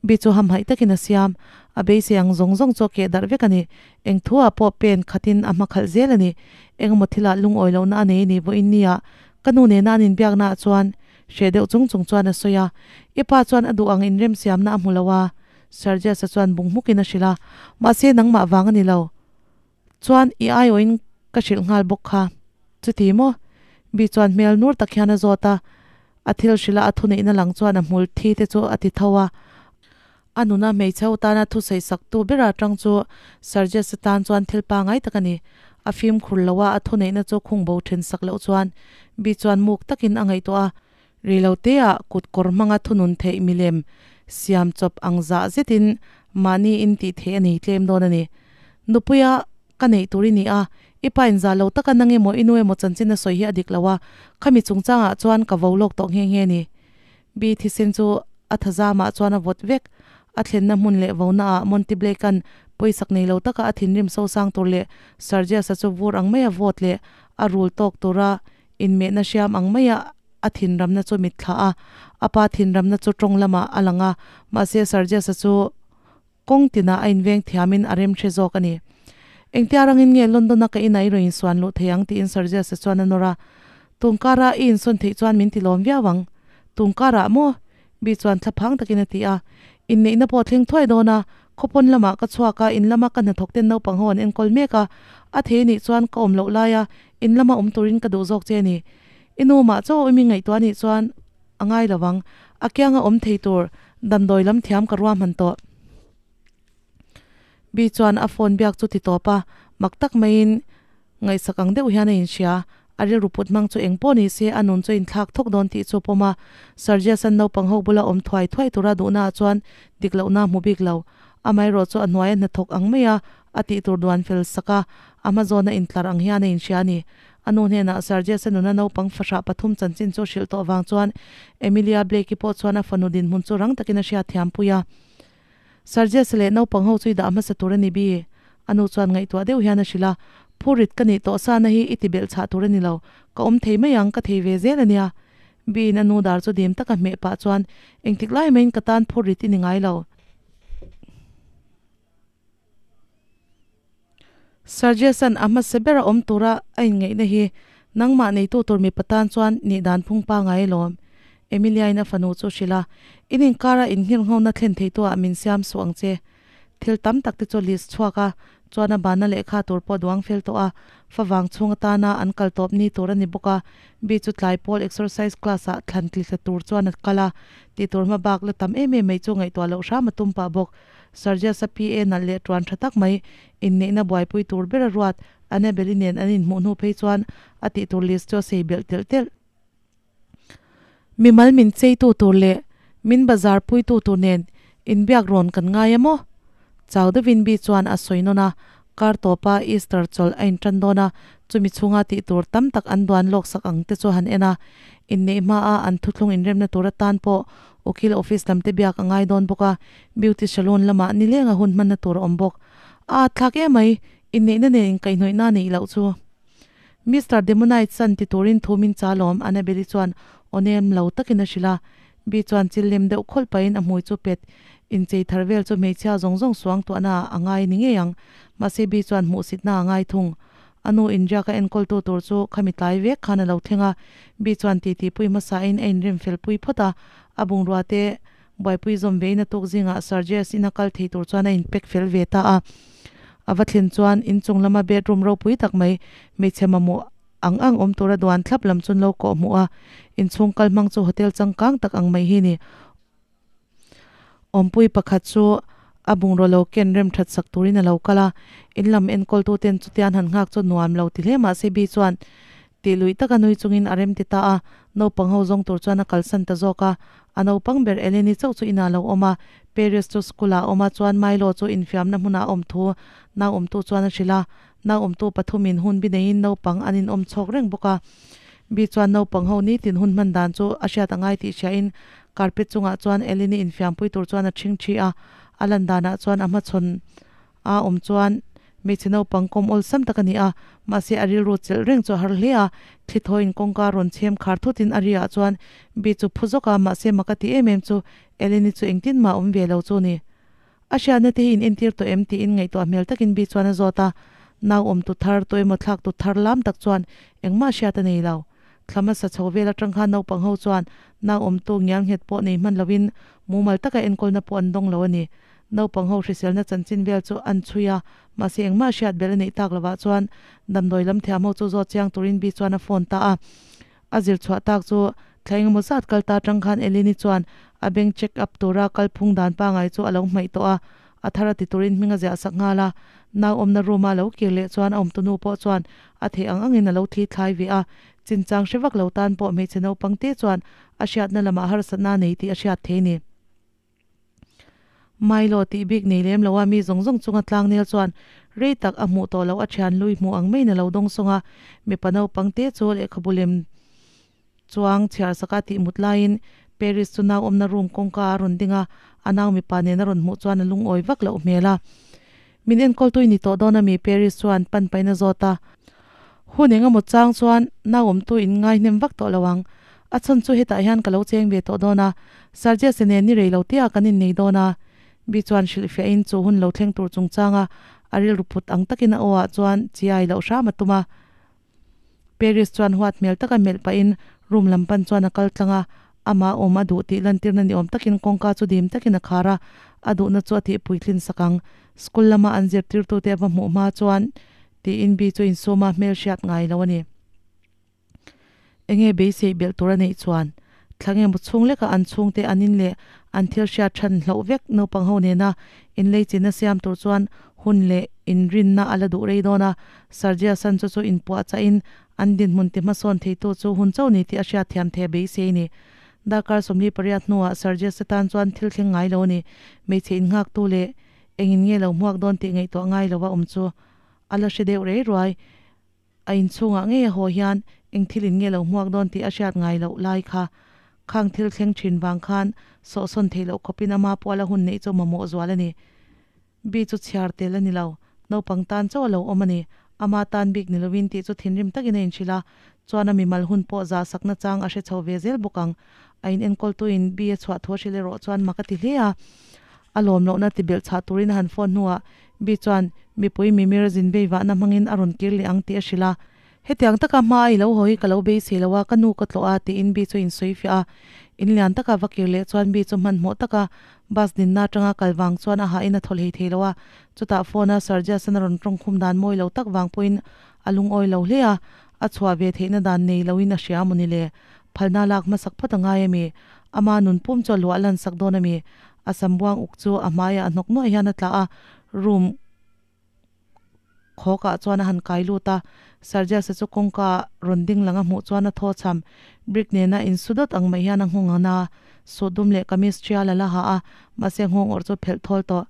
Bi chu hamhaih takin a siam. A beisei ang zawng zawng chu a keh darh vek a ni. Eng thuah pawh pen khatin a hma khalh zel a ni. Engemaw thilah lungawi lohna a nei a ni vawiin nia ka nu nena an inbiaknaah chuan hreh deuh chung chung chuan a sawi a. I pa chuan a duh ang inremsiamna a hmu lo a, Sergius-a chuan bung hmukin a hrilh a. Mahse nangmah vang a ni lo. Chuan i aiawhin ka hrilh nghal bawk kha. Chuti maw? Bi chuan hmel nur tak hian a zawt a, a thil hrilh a a thuneihna lang chuan a hmul thi te chu a ti tho a. A nuna hmeichhe ho tana thusawi sak tu bera atang chu Sergius-a tan chuan thil pangai tak a ni. A fimkhur lo a, a thuneihna chu khung bo then sak loh chuan Bi chuan muk takin a ngaihtuah a. Ri lo teah kut kawr hmanga thunun theih milem siam chawp ang zah zetin mahni in tih theih a nei tlem dawn a ni. Nupuia ka neih tur i ni a, i pa in zah lo taka nang emaw i nu emaw chanchin a sawi hi a dik lo a, khami chungchangah chuan ka vo lawk tawh nghe nghe a ni. Bi thisen chu a thazamah chuan a vawt vek. A thlenna hmun leh vona ah Monty Blake-a'n pawisak nei lo taka a thinrim sosang tur leh Sergius-a chu vur ang maia vawt leh a rul tawk tura Inmehna hriam ang maia a thinramna chu mit thlah a, a pa thinramna chu tawng lamah a lang a, mahse Sergius-a chu kawng tinah a inveng thiamin a rem hre zawk a ni. Engtia rangin nge London-a ka inah i rawn insuan luh thei ang tiin Sergius-a chuan a nawr a. Tungkara i insawn theih chuan min ti lawm viau ang. Tungkarah maw? Bi chuan thlaphang takin a ti a. Inneihna pawh thleng thuai dawn a, khawpawn lamah ka chhuak a, in lama ka hnathawk ten naupang ho an enkawl mek a, a thei anih chuan ka awm loh laia In lama awm turin ka duh zawk che a ni. I nu mah chaw awm i ngaihtuah anih chuan a ngai lo ang. A kianga awm thei tur damdawi lam thiam ka ruahman tawh. Bi chuan a phone biak chu ti tawp a, mak tak maiin ngaihsak ang deuh hian a inhria. A rilru put hmang chu eng pawh ni se a nun chu a inthlak thawk dawn tih chu pawm a. Sergius-a'n naupang ho bula awm thuai thuai tura duhnaah chuan dik lohna a hmu bik lo. Amaherawh chu a hnuaia hnathawk ang maia a tih tur duan fel sak a, a hma zawna intlar ang hian a inhria a ni. A nu hnenah Sergius-a nuna naupang fahrah pathum chanchin chu hrilh tawh vang chuan Emilia Blake-i pawh chuan a fanu dinhmun chu rang takin a hriat thiam pui a. Sergius-a leh naupang ho chu i dah hmasa tur a ni bi. A nu chuan ngaihtuah deuh hian a hrilh a, Phurit ka nih tawh sana hi i ti belh chhah tur a ni lo, ka awm thei mai ang, ka thei ve zel a nia. Bi-in a nu dar chu dim taka hmeh pah chuan, Engtik lai maiin ka tan phurit i ni ngai lo. Sergius-a'n a hmasa bera awm tura a inngaihna hi nangmah neitu tur mipa tan chuan nih dan phung pangai alawm. Emilia-in a fanu chu hrilh a, In inkara inngirnghona thlen theitu ah min siam suh ang che. Thil tam tak te chu list chhuak a, Chuan a banna lehkha tur pawh duang fel tawh a, favang chhung atana an kal tawp ni tur a ni bawk a. Bi chu tlai pawl exercise class ah thlan tli thla tur chuan a kal a, tih tur hma bak la tam em em mai chu ngaihtuah loh hram a tum pah bawk. Sergius-a PA nalh leh tuan tha tak mai inneihna buaipui tur ber a ruat Annabelle-i nen an inhmuh hnu phei chuan a tih tur list chu a sei belh telh telh. Mimal min cheitu tur leh min bazar puitu tur nen inbiak rawn kan ngai a maw? Chau deuhin Bi chuan a sawi nawn a, kar tawpa Easter chawlh a intan dawn a, chumi chhunga tih tur tam tak an duan lawk sak ang te chu han en a, inneih hmaa an thuthlung inremna tur atan pawh ukil office lam te biak a ngai dawn bawk a, beauty salon lamah nilenga hun hmanna tur a awm bawk. A thlak emai, inneihna nen inkaihhnawihna neih loh chu. Mister Demonite san ti turin thu min cha lawm, Annabelle-i chuan aw nem lo takin a hrilh a. Bee chuan chil lem deuh khawlh pahin a hmui chu pet inchei thar vel chu hmeichhia zawng zawng suang tuahna ah a ngai ni ngei ang. Mahse Bee chuan hmuhsitna a ngai thung. A nu inriak a enkawltu tur chu khami tlai vek khan a lo thleng a. Bee chuan titi pui hmasain a inrem fel pui phawt a. A bungrua te Buaipui zawm ve in a tuk zingah Sergius in a kal thei tur chuan a inpek fel ve ta a. A va thlen chuan inchung lama bedroom ropui tak mai hmeichhe mamawh ang ang awm tura duan thlap lam chuan lo kawh hmuh a. Inchhung kal hmang chu hotel changkang tak ang mai hi ni. Awmpui pakhat chu a bungraw lo ken rem that sak turin a lo kal a. In lam enkawltu ten chutian han nghak chu nuam lo ti hle mahse Bi chuan Tih luih taka nui chungin a rem ti ta a, naupang ho zawng tur chuan a kalsan ta zawk a. A naupang ber Eleni chauh chu inah a lo awm a, Paris chu school ah a awm a, chuan Milo chu infiamna hmunah a awm thu nauawmtu chuan a hrilh a. Nauawmtu pathumin hun bi neiin naupang an inawm chhawk reng bawk a. Bi chuan naupang ho nitin hun hman dan chu a hriat a ngai tih hriain carpet chungah chuan Eleni infiampui tur chuan a ṭhing ṭhi a, a lan danah chuan a hmachhawn A awm chuan hmeichhe naupang kawm awlsam tak a ni a, mahse a rilru chelh reng chu a har hle a, thli thawiin kawngka rawn chhem khar thutin a riah chuan Bi chu phu zawk a, mahse mak a ti em em chu Eleni chu engtin mah awm ve lo chu ni. A hriatna te hi in entir tawh em tiin ngaihtuah hmel takin Bi chuan a zawt a, nau awm tu thar tu emaw thlak tu thar lam tak chuan engmah hriat a nei lo. Thla hmasa chho vel atang khan naupang ho chuan nau awmtu ngial nghet pawh nei hman loin mumal taka enkawlna pawh an dawng lo a ni. Naupang ho hriselna chanchin vel chu an chhui a, mahse engmah hriat belh a neih tak lovah chuan damdawi lam thiam ho chu zawt chiang turin Bi chuan a phone ta a. A zir chhuah tak chu thla engemaw zat kal ta atang khan Eleni chuan a bank check up tura kalphung dan pangai chu a lo hmaih tawh a, a thar a ti turin hming a ziah sak nghal a. Nau awmna room a lo kir leh chuan a awmtunu pawh chuan a theih ang angin a lo thli thlai ve a, chinchang hre vak lo tan pawh hmeichhe naupang te chuan a hriatna lamah harsatna a nei tih a hriat thei ni. Milo tih bik nei lem lo a mi zawng zawng chunga tlangnel chuan rei tak a hmuh tawh loh a thian lui hmuh ang maiin a lo dawng sawng a, mipa naupang te chu lehkhabu lem chuang chhiar saka tih mut laiin Paris chu nau awmna room kawngka a rawn ding a, a nau mipa nen a rawn hmuh chuan a lungawi vak loh hmel a. Min enkawltu i ni tawh dawn a mi Paris chuan pan pahin a zawt a. Hun eng emaw chang chuan nau awmtu in ngai hnem vak tawh lo ang. A chhan chu hetah hian ka lo cheng ve tawh dawn a, Sergius nen ni rei lo tia kan innei dawn a. Bi chuan hrilhfiahin chu hun lo thleng tur chungchanga a rilru phut ang takin a aw ah chuan chiai loh hram a tum a. Paris chuan huat hmel taka melh pahin room lam pan chuan a kal tlang a, amah awm a duh tih lantirna ni awm takin kawngka chu dim takin a khar a, a duhna chu a tihpui tlin sak ang. School lama an zirtirtute a va hmuh hma chuan tiin Bi chu insuma hmel hriat ngai lo a ni. Enge beisei belh tur a neih chuan thla nge maw chhung lekah an chhungte an in leh an thil hriat than hloh vek naupang ho nena inlei chinna siam tur chuan hun leh inrinna a la duh rei dawn a, Sergia San chu chu inpuahchah in an dinhmun ti hmasawn theitu chu hun chauh ni tih a hriat thiam thei a beisei a ni. Darkar 48 hnuah Sergia Satan chuan thil thleng ngai lo a ni. Hmeichhe innghaktu leh engin nge lo hmuak dawn tih ngaihtuah ngai lova awm chu a la hre deuh rei ruai. A inchhungah ngei a haw hian eng thil in nge lo hmuak dawn tih a hriat ngai loh lai kha. Khang thil thleng thin vang khan sawhsawn theih loh khawpin ama puala hun neih chu mamawh zual a ni. Bi chu chhiar tel a ni lo, naupang tan chauh a lo awm a ni. Ama tan bik ni lovin tih chu thinrim takin a inhrilh a, chuan a mimal hun pawh zah sakna chang a hre chho ve zel bawk ang. A inenkawltuin Bi a chhuah thu a hrilh erawh chuan mak a ti hle a. A lawm lohna ti belh chhah turin a han phone hnuah Bi chuan mipui mimir zin vei vahna hmangin a rawn kir leh ang tih a hrilh a. Hetiang taka hma i lo haw hi ka lo beisei lo a, ka nu ka tlawh a tiin Bi chu a insawi fiah a. In lian taka va kir leh chuan mi chu hmanhmawh taka bus dinna atanga kal vang chuan a hahin a thaw hlei thei lo a, chutah phone a Sergius-a na rawn tawng khum dan mawi lo tak vang pawhin a lungawi lo hle a, a chhuah ve theihna dan nei loin a hria a mawni le? Phalna lak hmasak phawt a ngai a mi? Ama nun pum chu a luah lan sak dawn a mi? A sam buang uk chu a hmaiah a hnawk nuaih hian a tla a, room Khawkah chuan a han kai lut a, Sergius-a chu kawngka rawn ding lang a hmuh chuan a thaw cham. Brick nena insu dawt ang mai hian a nghawng ang a, suit dum leh kamis ṭhial a la ha a, mahse nghawng awrh chu phelh thawl tawh.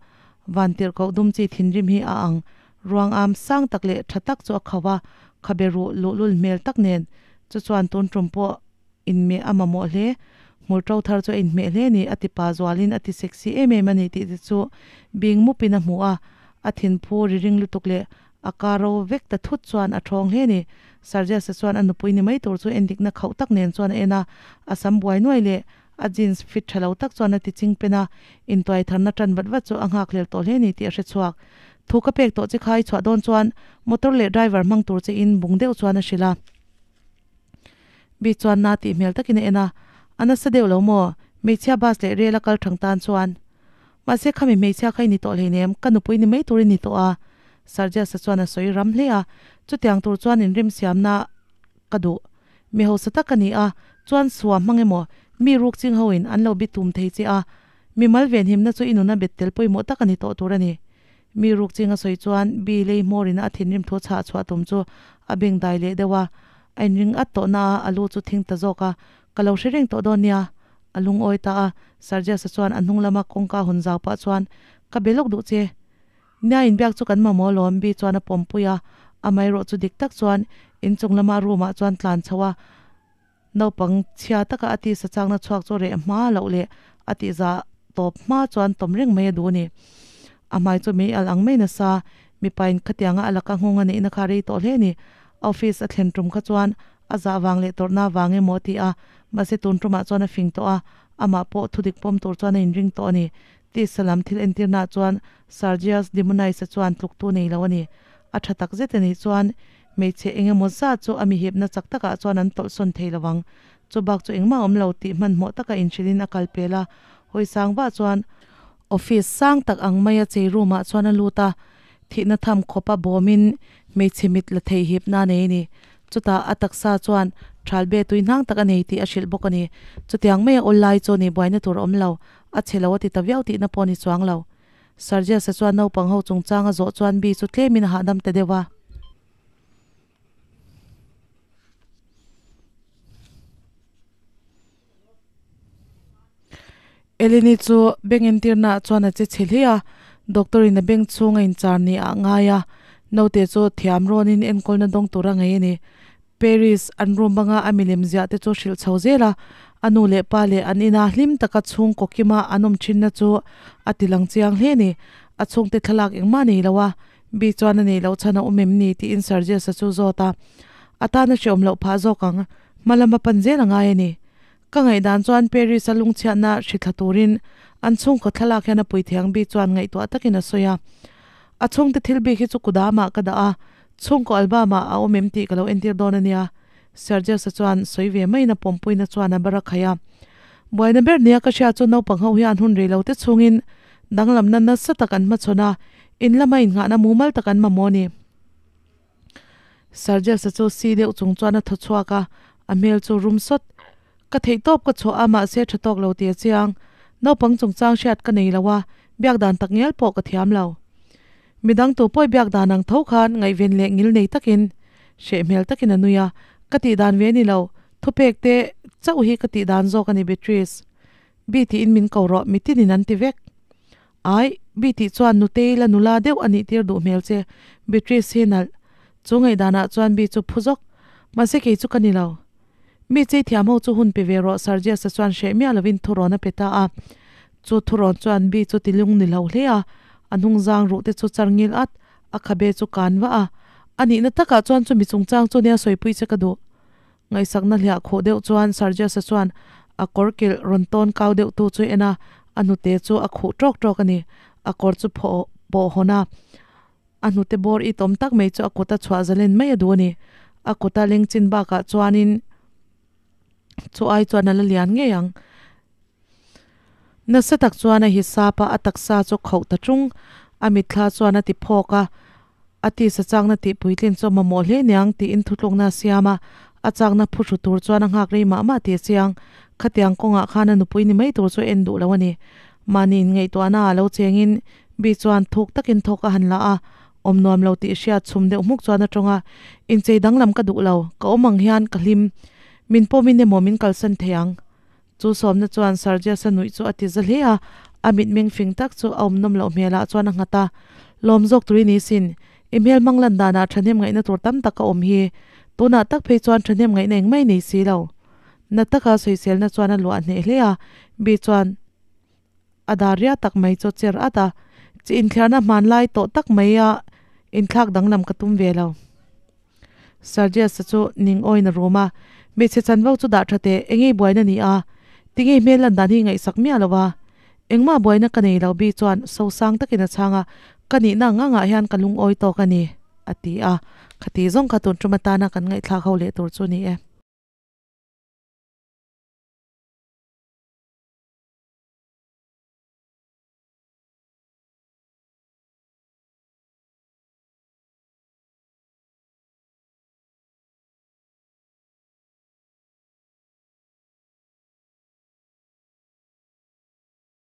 Van tirh koh dum chi thinrim hi a ang. Ruang am sang tak leh ṭha tak chu a kho a, khabe ruh luhlul hmel tak nen chu chuan tun ṭum pawh inhmeh a mamawh hle. Hmul ṭo thar chu a inhmeh hle ni, a ti pa zualin a ti sexy em em a ni tih te chu bing mupin a hmu a, a thinphu ri ring lutuk leh a ka ro vek ta thut chuan a ṭhawng hle ni. Sarjasa chuan a nupui ni mai tur chu endikna khauh tak nen chuan a en a, a sam buai nuai leh a jeans fit ṭha lo tak chuan a ti ching pen a, intuai tharna ṭan vat vat chu a nghakhlel tawh hle ni tih a hre chhuak. Thu ka pek tawh che kha i chhuah dawn chuan motor leh driver hmang tur che in bung deuh chuan a hrilh a. Bi chuan na tih hmel takin a en a, A nasa deuh lo maw? Hmeichhia bus leh rel a kal thang tan chuan. Mahse khami hmeichhia kha i ni tawh hleinem, ka nupui ni mai tur i ni tawh a. Sarjasa chuan a sawi ram hle a, Chutiang tur chuan inrim siamna ka duh. Mi hausa tak ka ni a, chuan sua hmang emaw, mi ruk ching hoin an lo bi tum thei che a, mi mal venhimna chu i nuna bet tel pawimawh tak a ni tawh tur a ni. Mi ruk ching a sawi chuan Bi lei hmawrina a thinrim thu chhah chhuah tum chu a beng dai leh deuh a, a inring at tawh na a, a lu chu thing ta zawk a, Ka lo hre reng tawh dawn nia. A lungawi ta a, Sergius-a chuan a hnung lama kawngka hawn zau pah chuan, Ka be lawk duh che. Nia inbiak chu kan mamawh alawm, Bi chuan a pawmpui a, amaherawh chu dik tak chuan inchung lama room-ah chuan tlan chho a, Naupang chhia taka a tisa chakna chhuak chu reh hma loh leh a tihzah tawp hma chuan tawm reng mai a duh a ni. A hmai chu mei alh ang mai nasa, mipain khatianga a laka nghawng a neihna kha rei tawh hle a ni. Office a thlen tum kha chuan a zah vang leh tawrhna vang emaw a ti a, mahse tun tumah chuan a fing tawh a, amah pawh thudik pawm tur chuan a inring tawh a ni. Tisa lam thil entirnaah chuan Sergius Demonise-a chuan tluktu nei lo a ni. A tha tak zet a nih chuan Hmeichhe eng emaw zat chu a mihipna chak takah chuan an tawlhsawn thei lo ang. Chu bak chu engmah a awm lo tih hmanhmawh taka inhrilhin a kal pel a, hawi sang vah chuan office sang tak ang maia chei room ah chuan a lut a, thihna tham khawpa bawmin hmeichhe mit la thei hipna a nei a ni. Chutah a taksa chuan thalbe tui hnang tak a nei tih a hrilh bawk a ni. Chutiang maia awl lai chu ni buaina tur a awm lo, a chhe lo a ti ta viau tihna pawh a ni chuang lo. Sergius-a chuan naupang ho chungchang a zawh chuan Bi chu tlemin a hahdam ta deuh a. Eleni chu beng entirnaah chuan a che chhe hle a, doctor in a beng chhung a inchar ni ah a ngai a, naute chu thiam rawnin enkawlna dawng tur a ngei a ni. Paris an room banga a milem ziah te chu hrilh chho zel a, a nu leh pa leh an ina hlim taka chhungkaw kima an awm thinna chu a ti lang chiang hle a ni. A chhungte thlalak engmah nei lo a, Bi chuan a neih loh chhan a awm em ni tiin Sergius-a chu zawt a, a tan a hreawm loh phah zawk ang, hma lama pan zel a ngai a ni. Ka ngaihdan chuan Paris-a lungchhiatna hri thla turin an chhungkaw thlalak hian a puithiang Bi chuan ngaihtuah takin a sawi a. A chhungte thil bik hi chu kudamah ka dah a, Chhungkaw album-ah a awm em tih ka lo entir dawn a nia, Sergius-a chuan sawi ve maiin a pawmpuina chuan a bar a khaih a. Buaina ber nia ka hria chu naupang ho hian hun rei lo te chhungin danglamna nasa tak an hmachhawn a, in lama innghahna mumal tak an mamawh a ni. Sergius-a chu si deuh chung chuan a thaw chhuak a, a hmel chu rum sawt. Ka theih tawp ka chhuah a mahse tha tawk lo tih a chiang. Naupang chungchang hriat ka nei lo a, biak dan tak ngial pawh ka thiam lo. Midang tu pawi biak dan ang tho khan ngaihven leh ngil nei takin, hreh hmel takin a nui a, Ka tih dan ve ni lo, thupek te chauh hi ka tih dan zawk a ni Beatrice. Bi tiin min ko rawh, mitinin an ti vek. Ai, Bi tih chuan nutei la nula deuh a nih tir duh hmel che, Beatrice hi nalh. Chu ngaihdanah chuan Bi chu phu zawk. Mahse kei chu ka ni lo. Mi chei thiam ho chu hun pe ve rawh Sergius-a chuan hreh miah lovin thurawn a pe ta a. Chu thurawn chuan Bi chu tilung ni lo hle a, a hnungzang ruh te chu char ngil at, a khabe chu kan vah a. A nihna takah chuan chumi chungchang chu nia sawipui che ka duh. Ngaihsakna hliah khuh deuh chuan Sergius-a chuan a kawr kilh rawn tawn kau deuh tu chu en a, a hnute chu a khuh tawk tawk a ni. A kawr chu phaw pawh hawn a. A hnute bawr i tawm tak mai chu a kut a chhuah zalen mai a duh a ni. A kut a leng chin bakah chuanin chu ai chuan a la lian ngei ang. Nasa tak chuan a hisap a, a taksa chu khauh ta ṭung. A mitthla chuan a ti phawk a, a tisa chakna tih puitlin chu a mamawh hle niang tiin thutlukna a siam a, a chakna phuhru tur chuan a nghak rei mah mah tih a chiang. Khatiang kawngah khan a nupui ni mai tur chu a en duh lo a ni. Mahni inngaihtuahna ah lo chengin Bi chuan thuk takin thawk a han la a, awm nuam lo tih hriat chhum deuh hmuk chuan a tawng a, Inchei danglam ka duh lo, ka awm ang hian ka hlim. Min pawmin emaw min kalsan thei ang. Chu sawmna chuan Sergius-a nuih chu a ti za hle a, a mitmeng fing tak chu a awm nawm loh hmelah chuan a nghat a, Lawm zawk tui ni sin, i hmel hmang lan danah thahnem ngaihna tur tam tak a awm hi. Tunah tak phei chuan thahnem ngaihna engmah i nei si lo. Na taka sawiselna chuan a luah hneh hle a, Bi chuan a dar ria tak mai chu cher at a, chi inthliarna hmanlai tawh tak mai a inthlak danglam ka tum ve lo. Sergius-a chu ning awin a rum a, Hmeichhe chanvo chu dah tha teh, engei buaina ni a? Tinge hmel lan dan hi ngaihsak miah lo a? Engmah buaina ka nei lo bi chuan sosang takin a chhang a, Ka nihna ang angah hian ka lungawi tawk a ni, a ti a. Khati zawng kha tun tum atana kan ngaihthlak ho leh tur chu ni e.